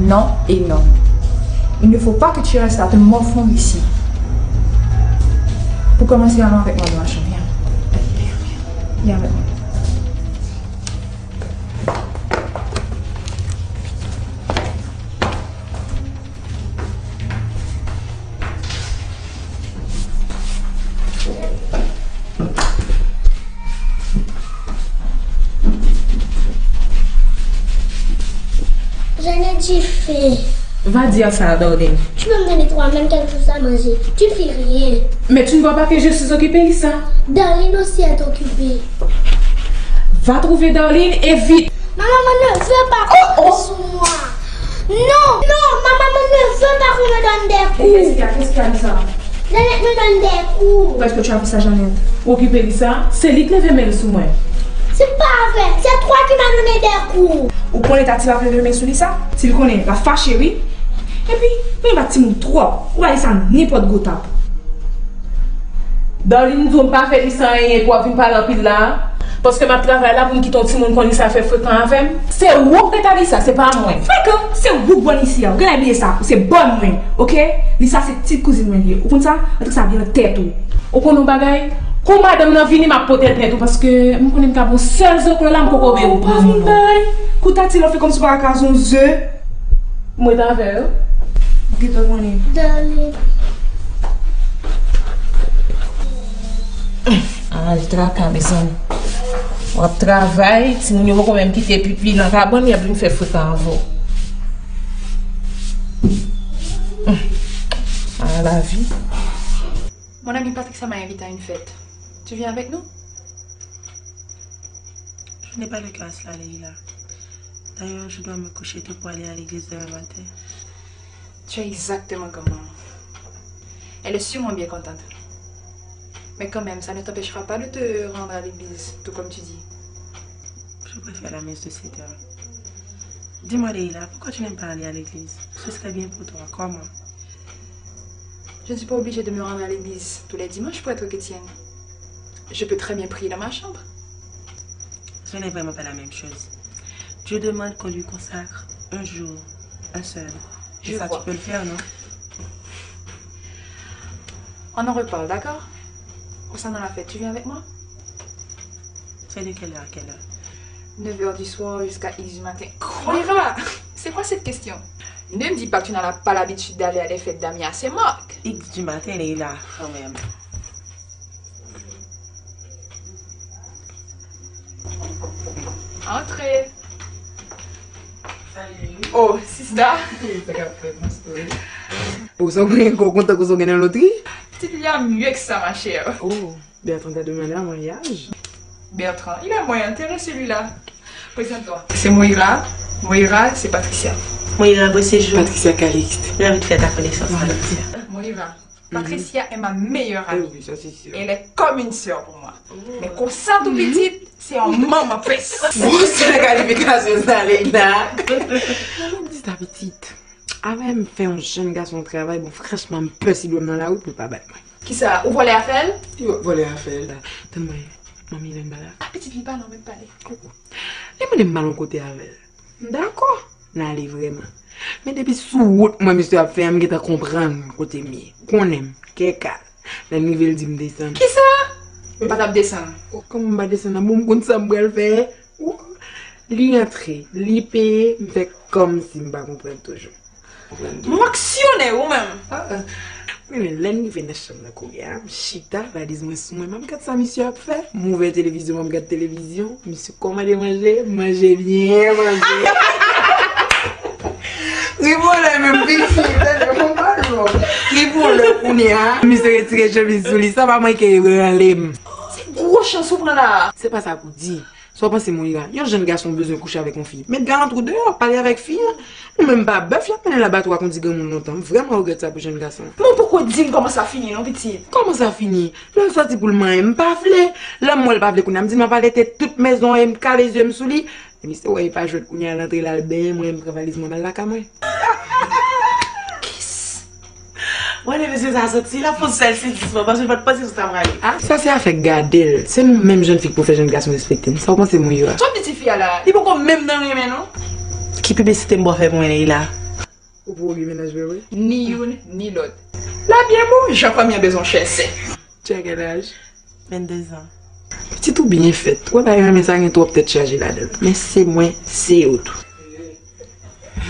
Non et non. Il ne faut pas que tu restes à te morfondre ici. Pour commencer, allons avec moi dans la chambre. Viens. Viens avec moi. J'en ai du feu. Va dire ça à Darlene. Tu peux me donner trois même quelque chose à manger. Tu ne fais rien. Mais tu ne vois pas que je suis occupée, Lisa. Darlene aussi est occupée. Va trouver Darlene et vite. Ma maman ne veut pas compter sur moi. Non, non, ma maman ne veut pas qu'on me donne des cours. Qu'est-ce qu'il y a? Qu'est-ce qu'il y a, Lisa? Jeannette me donne des cours. Pourquoi est-ce que tu as fait ça, Jeannette? Okipe Lisa, se li k leve men l sou mwen. C'est pas vrai, c'est toi qui m'as donné des cours. Ou konnen Tati p ap leve men sou Lisa? Si l konnen, l ap fache, wi. Epi, men bat timoun twòp. Ou ba Lisa nenpòt gwo tap. Darline di w m pa fè Lisa anyen epi w ap vin pale anpil la a? Paske m ap travay la pou m kite yon timoun kon Lisa fè frekan avè m? Se ou k rete a Lisa, se pa mwen. Frekan? Se ou k bòn isi a. Ou genlè bliye sa. Ou se bòn mwen, oke? Lisa se ti kouzin mwen li ye. Ou konn sa? Antre sa byen nan tèt ou. Ou konn yon bagay? Kou madanm nan vini, m ap pote l plent ou, paske m konnen m ka ba w sèl zo klò la, m poko byen ou pran moun non. Kou Tati la fè kòmsi w pa ka kase yon ze. M ret avè yo. Ou gentan konnen. Darline. Ay, traka, mezanmi. W ap travay, timoun yo poko menm kite pipi nan kabann, y ap vin fè frekan avè w. Ah, lavi. Mon amie Patricia m'a invité à une fête. Tu viens avec nous? Je n'ai pas le cœur à cela, Leila. D'ailleurs, je dois me coucher tôt pour aller à l'église demain matin. Tu es exactement comme maman. Elle est sûrement bien contente. Mais quand même, ça ne t'empêchera pas de te rendre à l'église, tout comme tu dis. Je préfère la messe de sept heures. Dis-moi, Leila, pourquoi tu n'aimes pas aller à l'église? Ce serait bien pour toi, crois-moi. Je ne suis pas obligée de me rendre à l'église tous les dimanches pour être chrétienne. Je peux très bien prier dans ma chambre. Ce n'est vraiment pas la même chose. Dieu demande qu'on lui consacre un jour, un seul. Et ça, tu peux le faire, non? On en reparle, d'accord? Concernant la fête, tu viens avec moi? C'est de quelle heure à quelle heure? Neuf heures du soir jusqu'à X du matin. Quoi? Mira, c'est quoi cette question? Ne me dis pas que tu n'as pas l'habitude d'aller à des fêtes d'amis à Saint-Marc. X du matin, Leila, quand même. Antre. Salut. Oh, sista. Sa k ap fèt, mon chéri? Ou sa w gen, ou kontan koze w gen nan lotri? Pitit li a mieux que ça, ma chère. Oh, Bertrand t'a demandé en mariage? Bertrand, il est moins intéressé, lui, là. Présente-toi. C'est Moira. Moira, c'est Patricia. Moira, bonjour. Patricia Calixte. Ravi de faire ta connaissance, Patricia. Moira. Patricia est ma meilleure amie. Eh oui, ça c'est sûr. Elle est comme une sœur pour moi. Mais konsa tou pitit, se yon manman pès. Bon, se kalifikasyon sa, Leila. Mwen di sa pitit. Avè m fè yon jèn gason travay, bon, franchman, m pè si dwe m nan lari pou l pa bat mwen. Kisa, ou vòlè afè l? Yo, vòlè afè l. Tann mwen, manmi Lèn pa la. A, pitit li pa la, ou menm pale. Li mande m pale yon kote avè l. M dakò, n ale vrèman. Men depi sou wout mwen misye ap fè an, m gentan konprann kote m ye. Ou konnen m, kè kal. Lè m rive, l di m desann. Kisa? M pa t ap desann. Kòman m pa desann nan? Bon, m konn sa m pral fè. Li antre, li peye, m fè kòmsi m pa konprann toujou. M anksyone, ou menm. Ah, ah. Wi, men lè n rive nan chanm nan kounye a, m chita, valiz mwen sou mwen, m ap gad sa misye ap fè. M ouvè televizyon, m ap gad televizyon. Misye kòmande manje, m manje byen, manje. Tripotay menm pitit, tande, mwen pa jwe. Tripotay kounye a. Misye retire chemiz sou li, sa pa manke ranle m. Se gwo chans ou pran la. Se pa sa pou di. Sa w panse, Moira? Yon jèn gason bezwen kouche avèk yon fi. Met galantou deyò, pale avèk fi an. Ou menm pa bèf y ap mennen labatwa kon di granmoun lontan. M vrèman regrèt sa pou jèn gason. Men w poko di m kòman sa fini non, pitit. Kòman sa fini? Lè l sòti pou l manyen, m pa vle. Lè m wè l pa vle kounye a, m di l m ap alete tout mezon e m kale zye m sou li. Epi se wè e pa jwèt kounye a l antre l al benyen, mwen m pran valiz mwen m al lakay mwen. Kis? Mwen lè mesye sa soti, l ap fè yon sèl sezi sou mwen, paske m pa t panse sou sa prale. Ah, sa se afè gade l. Se nou menm jèn fi k pou fè jèn gason respekte n. Sa w panse, Moira? Sa w di tifi a la? Li poko menm nan renmen non. Ki piblisite m bò fè pou mwen Leila? Ou pou oge mennaj vre vre? Ni youn, ni lòt. La byen bon, jan fanmi an bezwen chèse. Tu as quel âge? Vennde zan. Pitit ou byen fèt. Wè bagay renmen sa gen twòp tèt chaje ladan l. Men se mwen, se yo tou.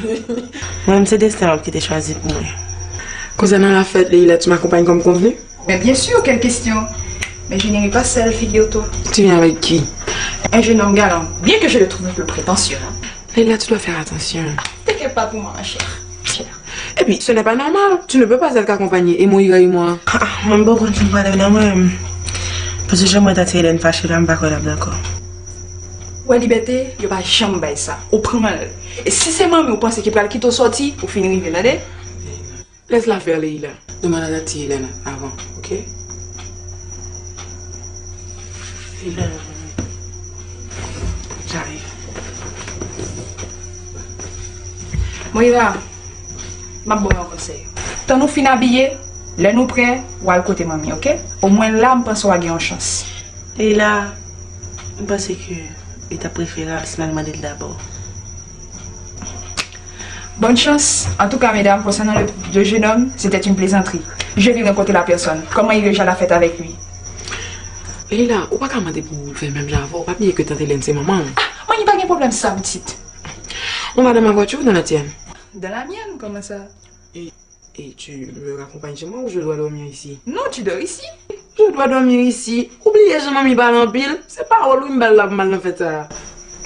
Mwen menm se desten an ki te chwazi pou mwen. Concernant la fête, Leila, tu m'accompagnes comme convenu? Mais bien sûr, quelle question? Mais je n'irai pas seule, figure-toi. Tu viens avec qui? Un jeune homme galant, bien que je le trouve un peu prétentieux, hein. Leila, tu dois faire attention. T'inquiète pas pour moi, ma chère. Chère. Et puis, ce n'est pas normal. Tu ne peux pas être accompagnée. Et Moira et moi? Ah, mwen bon konn ki pral nan mwen. Paske jan mwen tante Hélène fache la, m pa kwè l ap dakò. Wè, Libète, yo pa janm bay sa. Ou pran l. E si se manmi w panse ki pral kite w sòti, ou fin rive, tande? Laisse l'affaire, Leila. Demande à ta tante Hélène avant, ok? Hélène. J'arrive. Moira, m ap ba w yon konsèy. Tan nou fin abiye, lè nou prè, w al kote manmi, ok? Omwen la, m panse w a gen yon chans. Leila, m panse ke li t ap preferab si m al mande l dabò. Bonne chance. En tout cas, mesdames, concernant le, le jeune homme, c'était une plaisanterie. Je vais rencontrer la personne. Comment irai-je à la fête avec lui? Leila, ou pa ka mande pou l fè menm jan avè w. Pa bliye ke tante Hélène se manman w. Ah, manmi pa gen pwoblèm sa, pitit. On va dans ma voiture ou dans la tienne? Dans la mienne, comment ça? Et, et tu me raccompagnes chez moi ou je dois dormir ici? Non, tu dors ici. Je dois dormir ici. Ou bliye jan manmi pale anpil? Se pawòl wi m ba l la pou m al nan fèt sa a.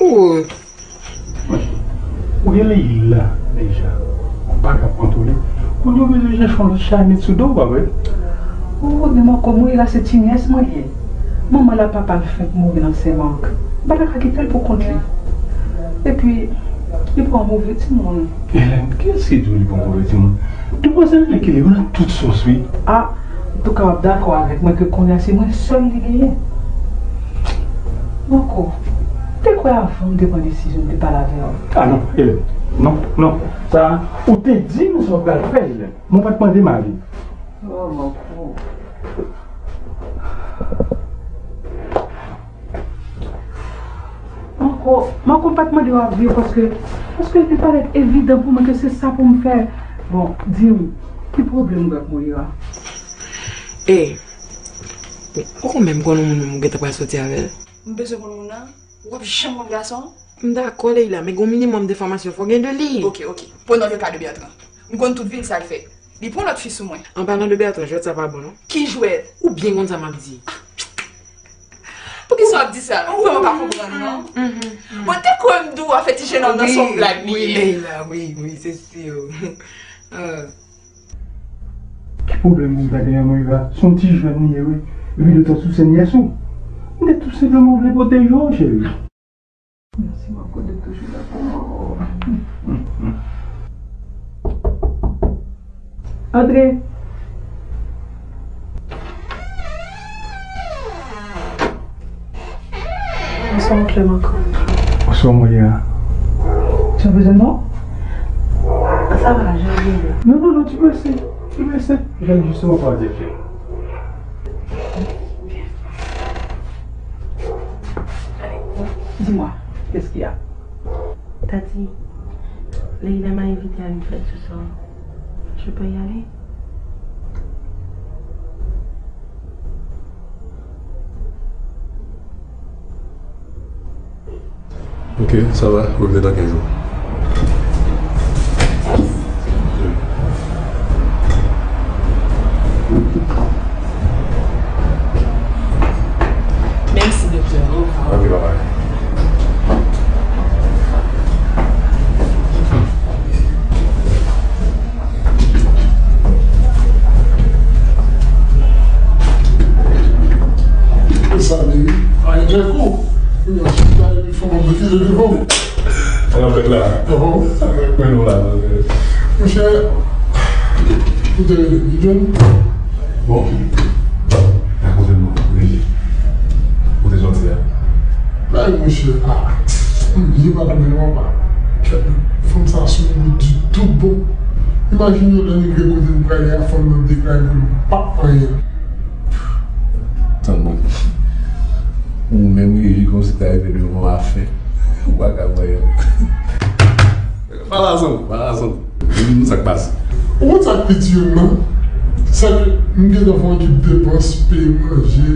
Oh. Ou gen Leila deja. Ou pa ka kontwole. Kounye a ou bezwen chèche yon lòt chay met sou do w, pa vre? Oh, men Marco, Moira se ti nyès mwen li ye. Manman l ak papa l fenk mouri nan Senmak. M pa ta ka kite l pou kont li. Epi, li pa yon move timoun. Hélène, kiyès ki di w li pa yon move timoun? Depi w se ekilibre nan tout sòs, wi. Ah, ou kapab dakò avèk mwen ke kounye a se mwen sèl li genyen. Marco, m te kwè avan m te pran desizyon m te pale avè w. Ah non, Hélène. Non, non. Sa, ou te di m sa w pral fè, Hélène. Mwen pa t mande m avi. Oh, Marco. Marco, Marco, m pa t mande w avi paske, paske li parèt evidan pou mwen ke se sa pou m fè. Bon, di m, ki pwoblèm ou gen ak Moira? E, ou konn menm konn yon moun ou gentan pral soti avè l? M bezwen konn moun nan? W ap janm konn gason? M dakò, Leila, men gen yon minimòm de enfòmasyon fò gen de li. Ok, ok. Prenons le cas de Bertrand. M konn tout vil sa l fè. Li pran lòt fi sou mwen. An palan de Bertrand, jwèt sa pa bon, non. Ki jwèt? Ou byen konn sa m ap di. Poukisa w ap di sa? M vrèman pa konprann, non. Mwen te kwè m di w afè ti jennonm nan se yon blag li ye. Wi, Leila, wi, wi, se si. Ah. Ki pwoblèm pou m ta genyen, Moira? Se yon ti jèn li ye, wi. Epi de tan sou sèn yè sou. M te tou senpleman vle pwoteje w, cheri. Mèsi, Marco, de toujou la pou mwen. Antre. Bonswa, onklè Marco. Bonswa, Moira. Tu as besoin de moi? Ça va, j'ai rien. Non, non, non, tu peux rester. Tu peux rester. Je viens justement pour dire que Allez, dis-moi, qu'est-ce qu'il y a? Tati, Leila m'a invité à une fête ce soir. Je peux y aller? Ok, ça va, revenez dans quinze jours. Merci, docteur. Au revoir. Ok, bye bye. Lè kou, ou yon chita epi fò mwen mete devan w. An avèk la. Mwen nou la. Monchè, ou te rele m, John? Bon. Rakonte m non, Rene. Ou te sòti a? Bay monchè, ah, m byen pa konprann non, papa. Kèt, fanm sa sou mwen ditou, bon. Imajine w lè m rive kote m prale a, fanm nan deklare m p ap anyen. Tann mwen. Ou menm rive kòmsi ta rive devan afè. Ou pa ka wè yo. Pale a zanmi, pale a zanmi. Di m sa k pase. Ou konn sa k pi tiye m nan? Sèke m gentan fè yon ekip depans, peye manje,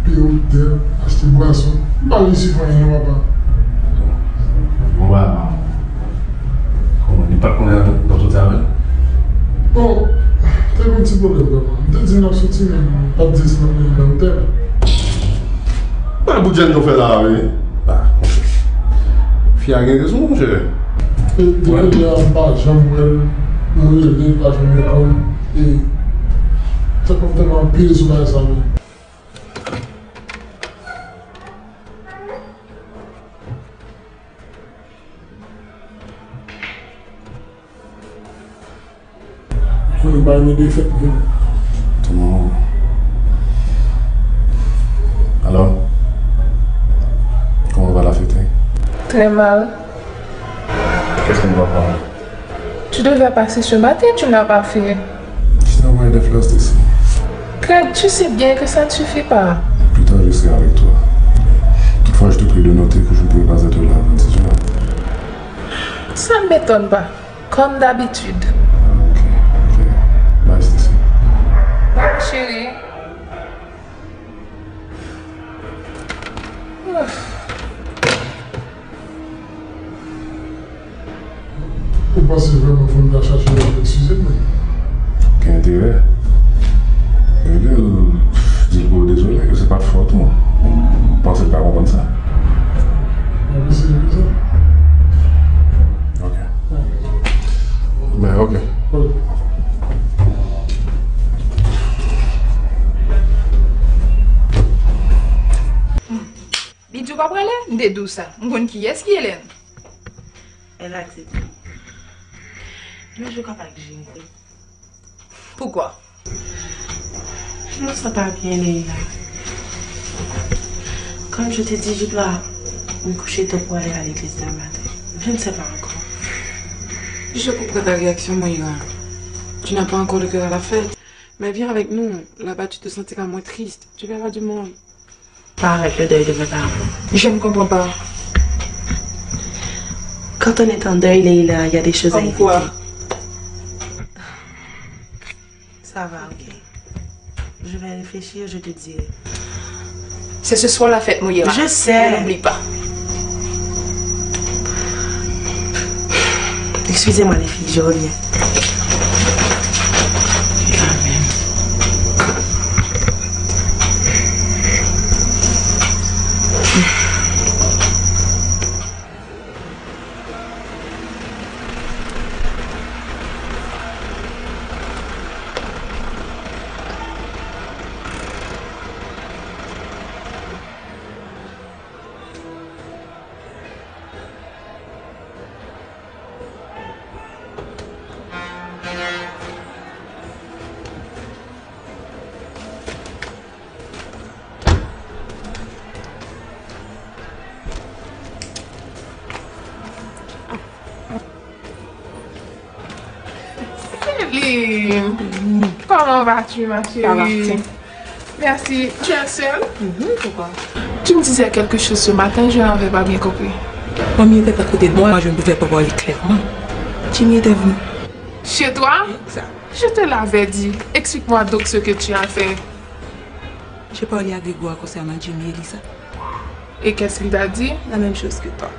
peye otèl, achte bwason. M pa reyisi fè anyen non, papa. Bon, ba, kòman, li pa t konnen w t ap soti avè l? Bon, te gen yon ti pwoblèm vrèman. M te di n ap soti, men m pa t di l si n ap mennen nan otèl. Bay bout jan nou fè la a, wi. Ah, monchè. Fi a gen rezon, monchè. E depi lè a, m pa janm wè l, m rele l, li pa janm reponn. E tèt mwen tèlman peze sou bagay sa, men. Konnen bagay mwen defèt vre. Tonton. Alò, comment va la fête? Très mal. Qu'est-ce qu'on va faire? Tu devais passer ce matin, tu n'as pas fait. Je t'ai envoyé des fleurs, Stacy. Craig, tu sais bien que ça ne suffit pas. Plus tard, je serai avec toi. Toutefois, je te prie de noter que je ne pourrai pas être là avant dix heures. Ça ne m'étonne pas, comme d'habitude. Ok, ok. Bye, Stacy. Bye, chérie. Ou panse vrèman fò m ta chache l eskize m? Gen enterè. Rele l, di l pou w dezole, ke se pa t fòt ou. M panse l pa konprann sa. M ap eseye konsa. Ok. Men, ok. Ok. Li di w pa prale? M te di w sa. M konn kiyès ki Hélène. Elle a accepté. Men je crois pas que j'ai une. Pourquoi? Je me sens pas bien, Leila. Comme je t'ai dit, je dois me coucher tôt pour aller à l'église demain matin. Je ne sais pas encore. Je comprends ta réaction, Moïra. Tu n'as pas encore le cœur à la fête. Mais viens avec nous. Là-bas, tu te sentiras moins triste. Tu verras du monde. Pas avec le deuil de mes parents. Je ne comprends pas. Quand on est en deuil, Leila, il y a des choses à éviter. Comme quoi? Ça va, ok. Je vais réfléchir, je te dirai. C'est ce soir la fête, Moïra. Je sais. Ne l'oublie pas. Excusez-moi, les filles, je reviens. Céline, comment vas-tu, ma chérie? Ça va, tiens. Merci. Tu es seule? Mhm, pourquoi? Tu me disais quelque chose ce matin, je n'avais pas bien compris. Manmi te pa kote mwen, mwen jwenn pou fè papa li klèman. Jimmy était venu. Chez toi? Exact. Je te l'avais dit. Explique-moi donc ce que tu as fait. J'ai parlé à Grégoire concernant Jimmy et Lisa. Et qu'est-ce qu'il t'a dit? La même chose que toi.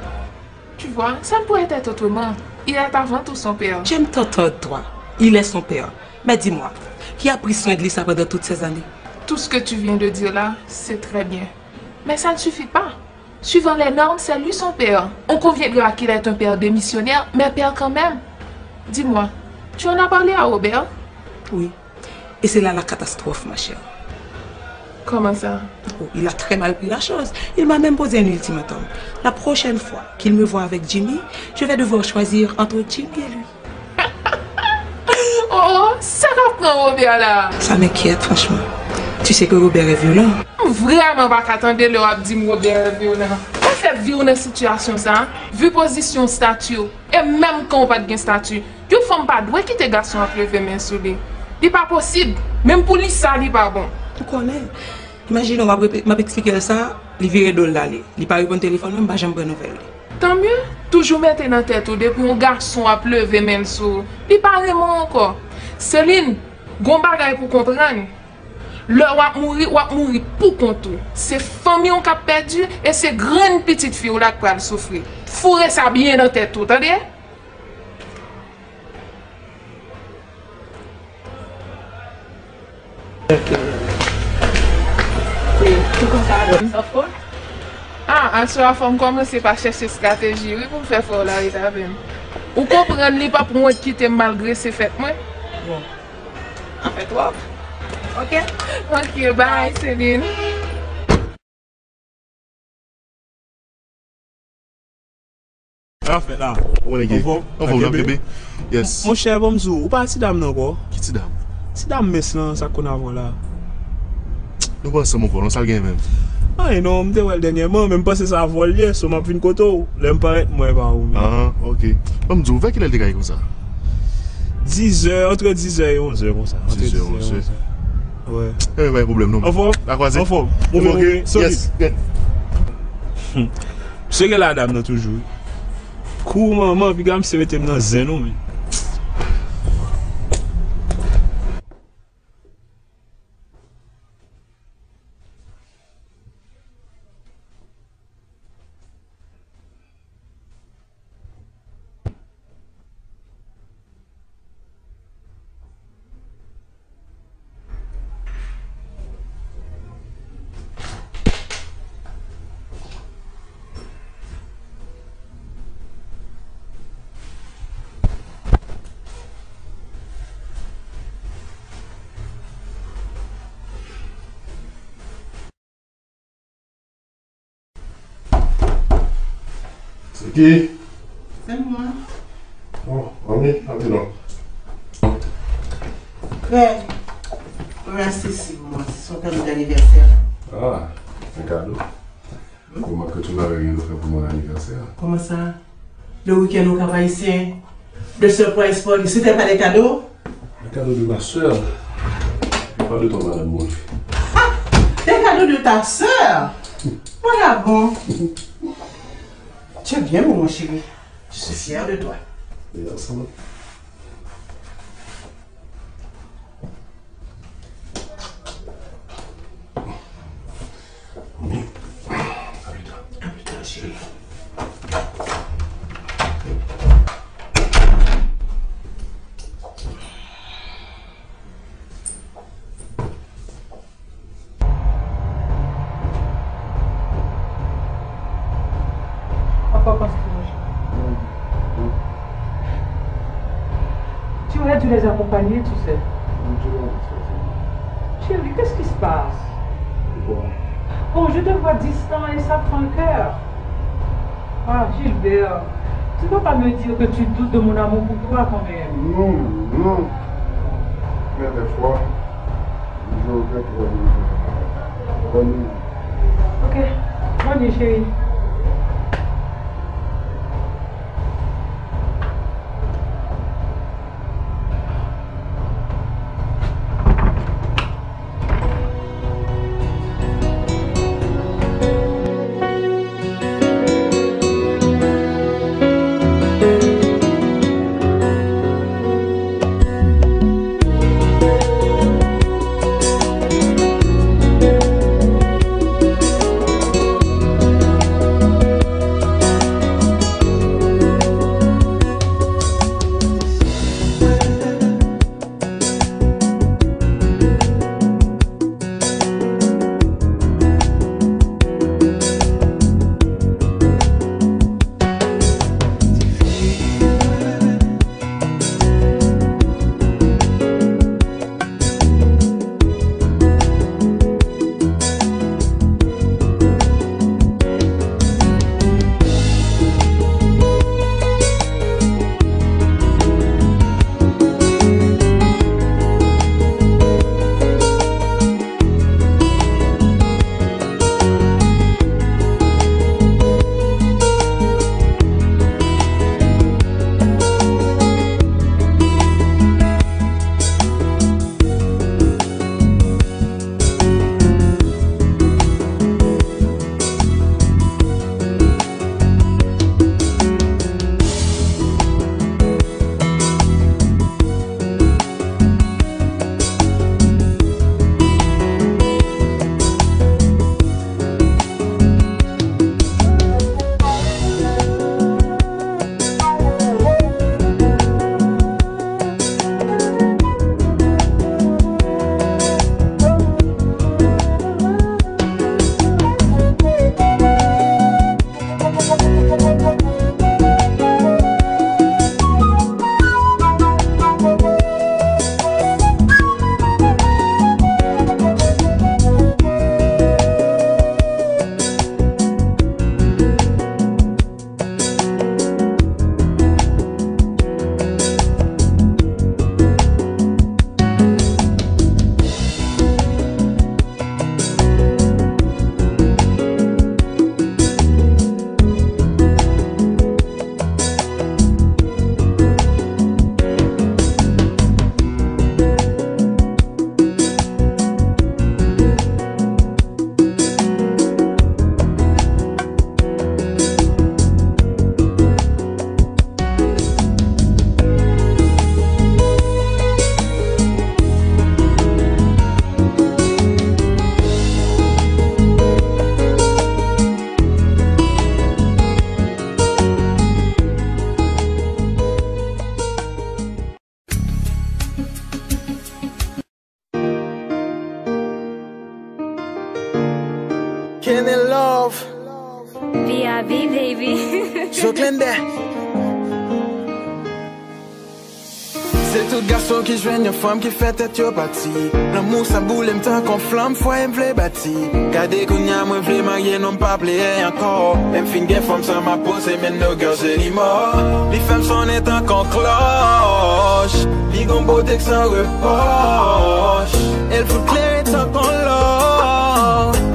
Tu vois, ça ne pourrait être autrement. Il est avant tout son père. J'aime t'entendre, toi. Il est son père. Mais dis-moi, qui a pris soin de Lisa pendant toutes ces années? Tout ce que tu viens de dire là, c'est très bien. Mais ça ne suffit pas. Suivant les normes, c'est lui son père. On conviendra qu'il est un père démissionnaire, mais père quand même. Dis-moi, tu en as parlé à Robert? Oui. Et c'est là la catastrophe, ma chère. Comment ça? Oh, il a très mal pris la chose. Il m'a même posé un ultimatum. La prochaine fois qu'il me voit avec Jimmy, je vais devoir choisir entre Jimmy et lui. Oh, sa k ap pran Robert la? Ça m'inquiète, franchement. Tu sais que Robert est violent. M vrèman pa ka tande lè w ap di m Robert vyolan. Ou fè vi w nan sitiyasyon sa, vi pozisyon w, stati w, e menm kan w pa t gen stati, yon fanm pa dwe kite gason ap leve men sou li. Li pa posib. Menm pou li sa, li pa bon. Ou konnen. Imajine w, m ap repe-, m ap eksplike l sa, li vire do l l ale. Li pa reponn telefòn mwen, m pa janm pran nouvèl li. Tanmye, toujou mete nan tèt ou, depi yon gason ap leve men l sou ou, li pa renmen w ankò. Celine, gon bagay pou konprann. Lè w ap mouri, w ap mouri pou kont ou. Se fanmi w k ap pèdi e se grann pitit fi w la k pral soufri. Foure sa byen nan tèt ou, tande? Ah, aswè a fò m kòmanse pa chèche estrateji, wi, pou m fè frè w la ret avè m. Ou konprann li p ap wont kite m malgre se fèt mwen. Bon. Afè twòp. Ok. Ok, bye, Celine. Sa fèt la. Ou konnen gen. Anfòm? Anfòm, n ap kenbe. Yes. Monchè, bon, m di w, ou pa ti dam nan ankò? Ki ti dam? Ti dam mens lan, sa k konn avè w la. Nou pa ansanm ankò non, sa l gen menm? Anyen non, m te wè l dènyèman, men m panse se avè w l ye, so m ap vin kote w. Lè m parèt, m wè e pa ou menm. Ah, ok. Bon, m di w, vè kilè l te ka ye konsa? Dizè, antre dizè e onzè konsa. Antre dizè e onzè. Wè. Eh, pa gen pwoblèm non. Anfòm? N a kwaze. Anfòm. Move, move, solid. Yes, good. Misye gen la dam nan toujou. Kou manman, piga misye mete m nan zen non, men. Se ki? Se mwen. Oh, manmi, antre non. Frè, mwen se si mwen, se yon kado danivèsè. Ah, un cadeau. Remarque que tu n'avais rien offert pour mon anniversaire. Comment ça? Le week-end au Cap Haïtien. De surprise party, c'était pas des cadeaux? Le cadeau de ma sœur. Et pas de ton madame, mon fils. Ah! Des cadeaux de ta sœur? Voilà bon. Tu es bien beau, mon chéri. Je suis fière de toi. Et ensemble. Papa, panse sou mwen, cheri. Tu aurais dû les accompagner, tu sais. Chérie, qu'est-ce qui se passe? Oh, je te vois distant et ça prend le cœur. Ah, Gilbert, tu peux pas me dire que tu doutes de mon amour pour toi quand même. Non, non. Mais des fois, je regrette de Bonne nuit. Ok. Bonne nuit, chérie. Love. B R B, baby. Joclende. Se tout gason ki jwenn yon fanm ki fè tèt yo pati. Lanmou sa boule m tankou yon flanm, fwaye m vle bati. Gade kounya mwen vle marye, non m pa pleye ankò. Lè m fin gen fanm sa m ap poze, men no girl se li mò. Li fè m sonnen tankou yon klòch. Li gon bote k san repwòch. E l fout klere tankou yon lò.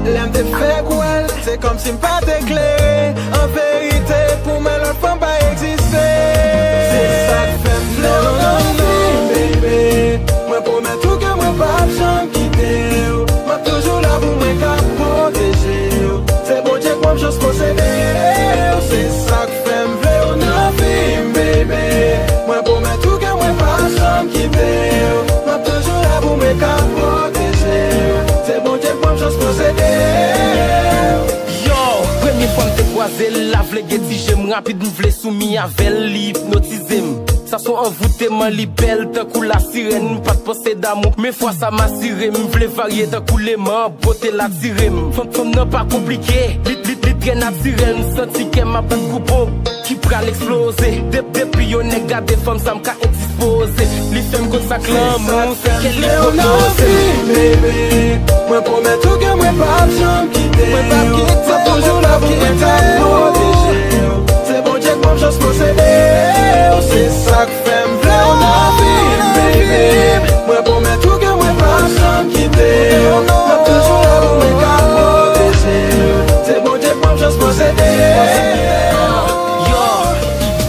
Lè m te fèk wè l, se kòmsi m pa te klere. An verite, pou mwen lòt fanm pa egziste. Se sa k fè m vle w nan vi m, baby. Mwen pwomèt ou ke mwen p ap janm kite w. M ap toujou la pou mwen ka pwoteje w. Se Bondye k ban m chans posede w. Se sa k fè m vle w nan vi m, baby. Mwen pwomèt ou ke mwen p ap janm kite w. M ap toujou la pou mwen ka pwoteje w. Se Bondye k ban m chans posede w. Yo, premye fwa m te kwaze l, la vle gen ti je m rapid, m vle soumi avè l, li ipnotize m. Sa s on anvouteman, li bèl tankou lasirèn. M pa t panse damou, men fwa sa m asire m. M vle varye tankou leman, bote l atire m. Fanm, fanm nan pa konplike, li, li, li trè natirèl. M santi kè m ap bat kou bonm ki pral eksploze. De, depi yon nèg gade fanm sa, m ka endispoze. Li fè m konn sa k lanmou, se kè li pwopoze. Baby, mwen pwomèt ou ke mwen p ap janm kite w. Mwen p ap kite w, mwen p ap kite w. M ap toujou la pou mwen ka pwoteje w. Se Bondye k ban m chans posede w. Se sa k fè m vle w nan vi m, baby. Mwen pwomèt ou ke mwen p ap janm kite w. M ap toujou la pou mwen ka pwoteje w. Se Bondye k ban m chans posede w. Yo,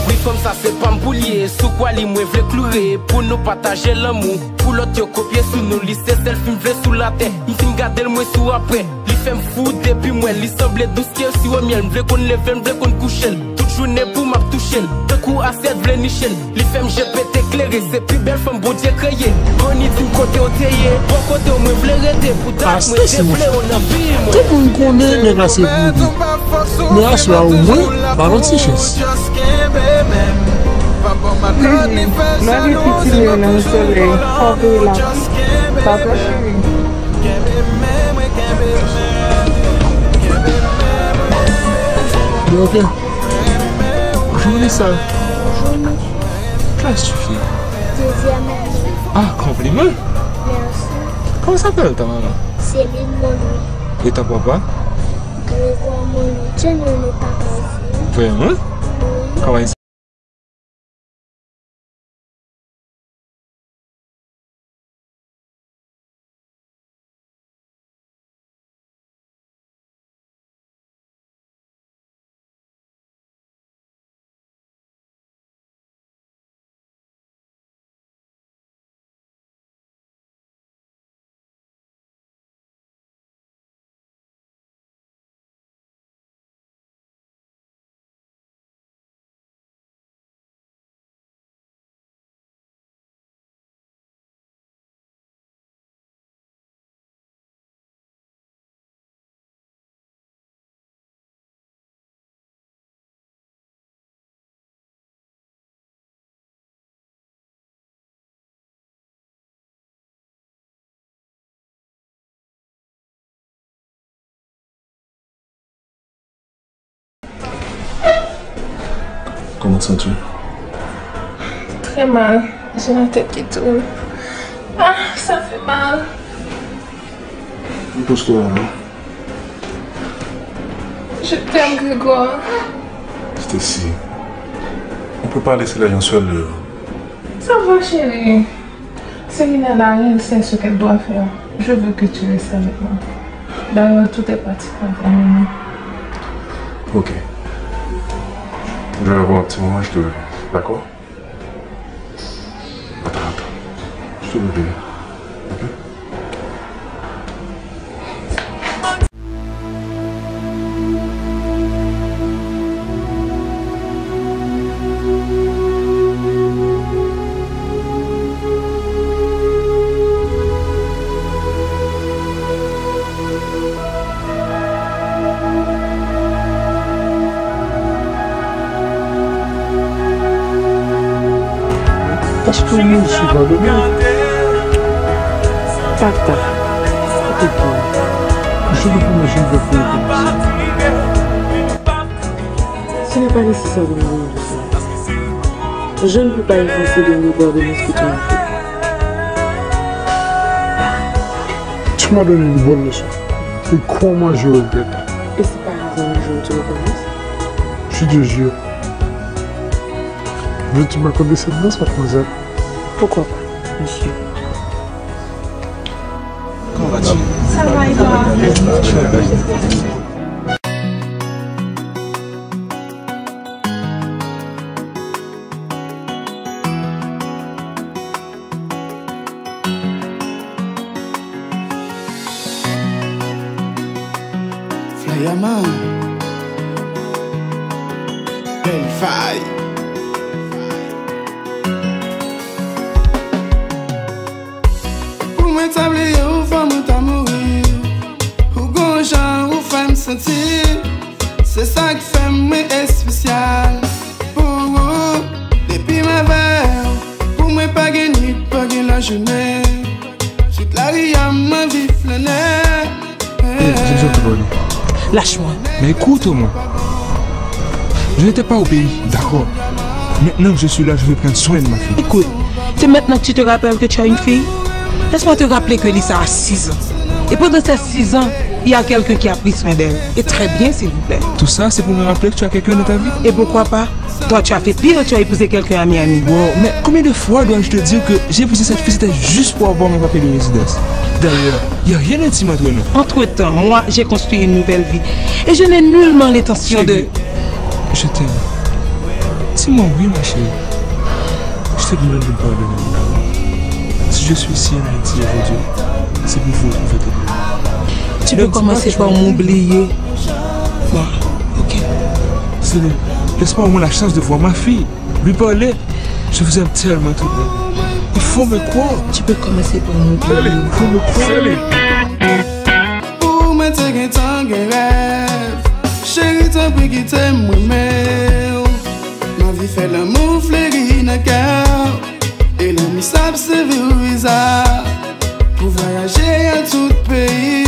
wi, fanm sa se pa m pou l ye. Sou kwa li mwen vle kloure. Pou nou pataje lanmou. Pou lòt yo kopye sou nou. Li se sèl fi m vle sou latè. M fin gade l, mwen sou apre. Li fè m fou depi m wè l, li sanble dous ke siwo myèl. M vle konn leve l, m vle konn kouche l. Tout jounen pou m ap touche l. Tankou asyèt vle niche l. Li fè m je pete klere, se pi bèl fanm Bondye kreye. Granny di m kote w te ye, bò kote w mwen vle rete. Pou dat mwen te vle w nan vi mwen. Tout moun konnen nèg la se voudou. Men aswè a omwen, ba l yon ti chans. Mhm. Mwen vin pitit mwen nan solèy, fò veye lapli. Dakò, cheri? Bon, ok. Bonjou, Lisa. Bonjou, Michou. Klas ou ye? Dezyèm ane. Ah, konpliman. Mèsi. Kòman sa pral, ta manman? Céline Monlouis. E ta papa? Grégoire Monlouis. Jan nou rele papa isit? Vrèman? Wi. Kòman Kòman w santi w? Très mal. J'ai la tête qui tourne. Ah, ça fait mal. Repose-toi, non? Je t'aime, Grégoire. Stacy, on peut pas laisser les gens seuls dehors. Ça va, chérie. Serena n'a rien de sain ce qu'elle doit faire. Je veux que tu restes avec moi. D'ailleurs, tout est parti pour terminer. Ok. Je vais avoir un petit moment, je te reviens. D'accord? Attends, attends. Je te reviens. Ok? Èske w mouri sou bò dlo? Tata, kote w ye? Misye gen pou manje m vle pou ou kòmanse. Pas nécessaire de me rendre visite. Je ne peux pas effacer les regards de nos futurs enfants. Tu m'as donné une bonne leçon. Et crois-moi, je regrette. Et si par hasard un jour tu recommences ? Je te jure. Veux-tu m'accorder cette danse, mademoiselle ? Pourquoi pas, monsieur ? Comment vas-tu ? Ça va et toi ? Flayaman. Bèl vay. Pou mwen ta bliye w, fò mwen ta mouri. Ou gon jan ou fè m santi. Se sa k fè mwen espesyal pou ou. Depi m avè w, pou mwen pa gen nwit, pa gen lajounen. Tout lari a m anvi flannen. Hey, je ne suis pas venu. Lâche-moi. Mais écoute-moi. Je n'étais pas au pays, d'accord. Maintenant que je suis là, je vais prendre soin de ma fille. Écoute, c'est maintenant que tu te rappelles que tu as une fille ? Laisse-moi te rappeler que Lisa a six ans. Et pendant ces six ans, il y a quelqu'un qui a pris soin d'elle. Et très bien, s'il vous plaît. Tout ça, c'est pour me rappeler que tu as quelqu'un dans ta vie ? Et pourquoi pas ? Toi, tu as fait pire, tu as épousé quelqu'un à Miami. Wow, mais combien de fois dois-je te dire que j'ai épousé cette fille, c'était juste pour avoir mon papier de résidence ? D'ailleurs, il n'y a rien d'intime entre nous. Entre-temps, moi, j'ai construit une nouvelle vie. Et je n'ai nullement l'intention de... Chérie, je t'aime. Dis-moi oui, ma chérie. Je te demande de me pardonner. Si je suis ici en Haïti aujourd'hui, c'est pour vous retrouver. Tu peux commencer par m'oublier. Bon, ok. Céline, laisse-moi au moins la chance de voir ma fille, lui parler. Je vous aime tellement, tout le monde. Il faut me croire. Tu peux commencer par m'oublier. Céline, il faut me croire. Céline. Pou mwen te gentan gen rèv. Cheri, tanpri kite m renmen w. M anvi fè lanmou fleri nan kè w. E lanmou sa ap sèvi w viza pou vwayaje a tout peyi.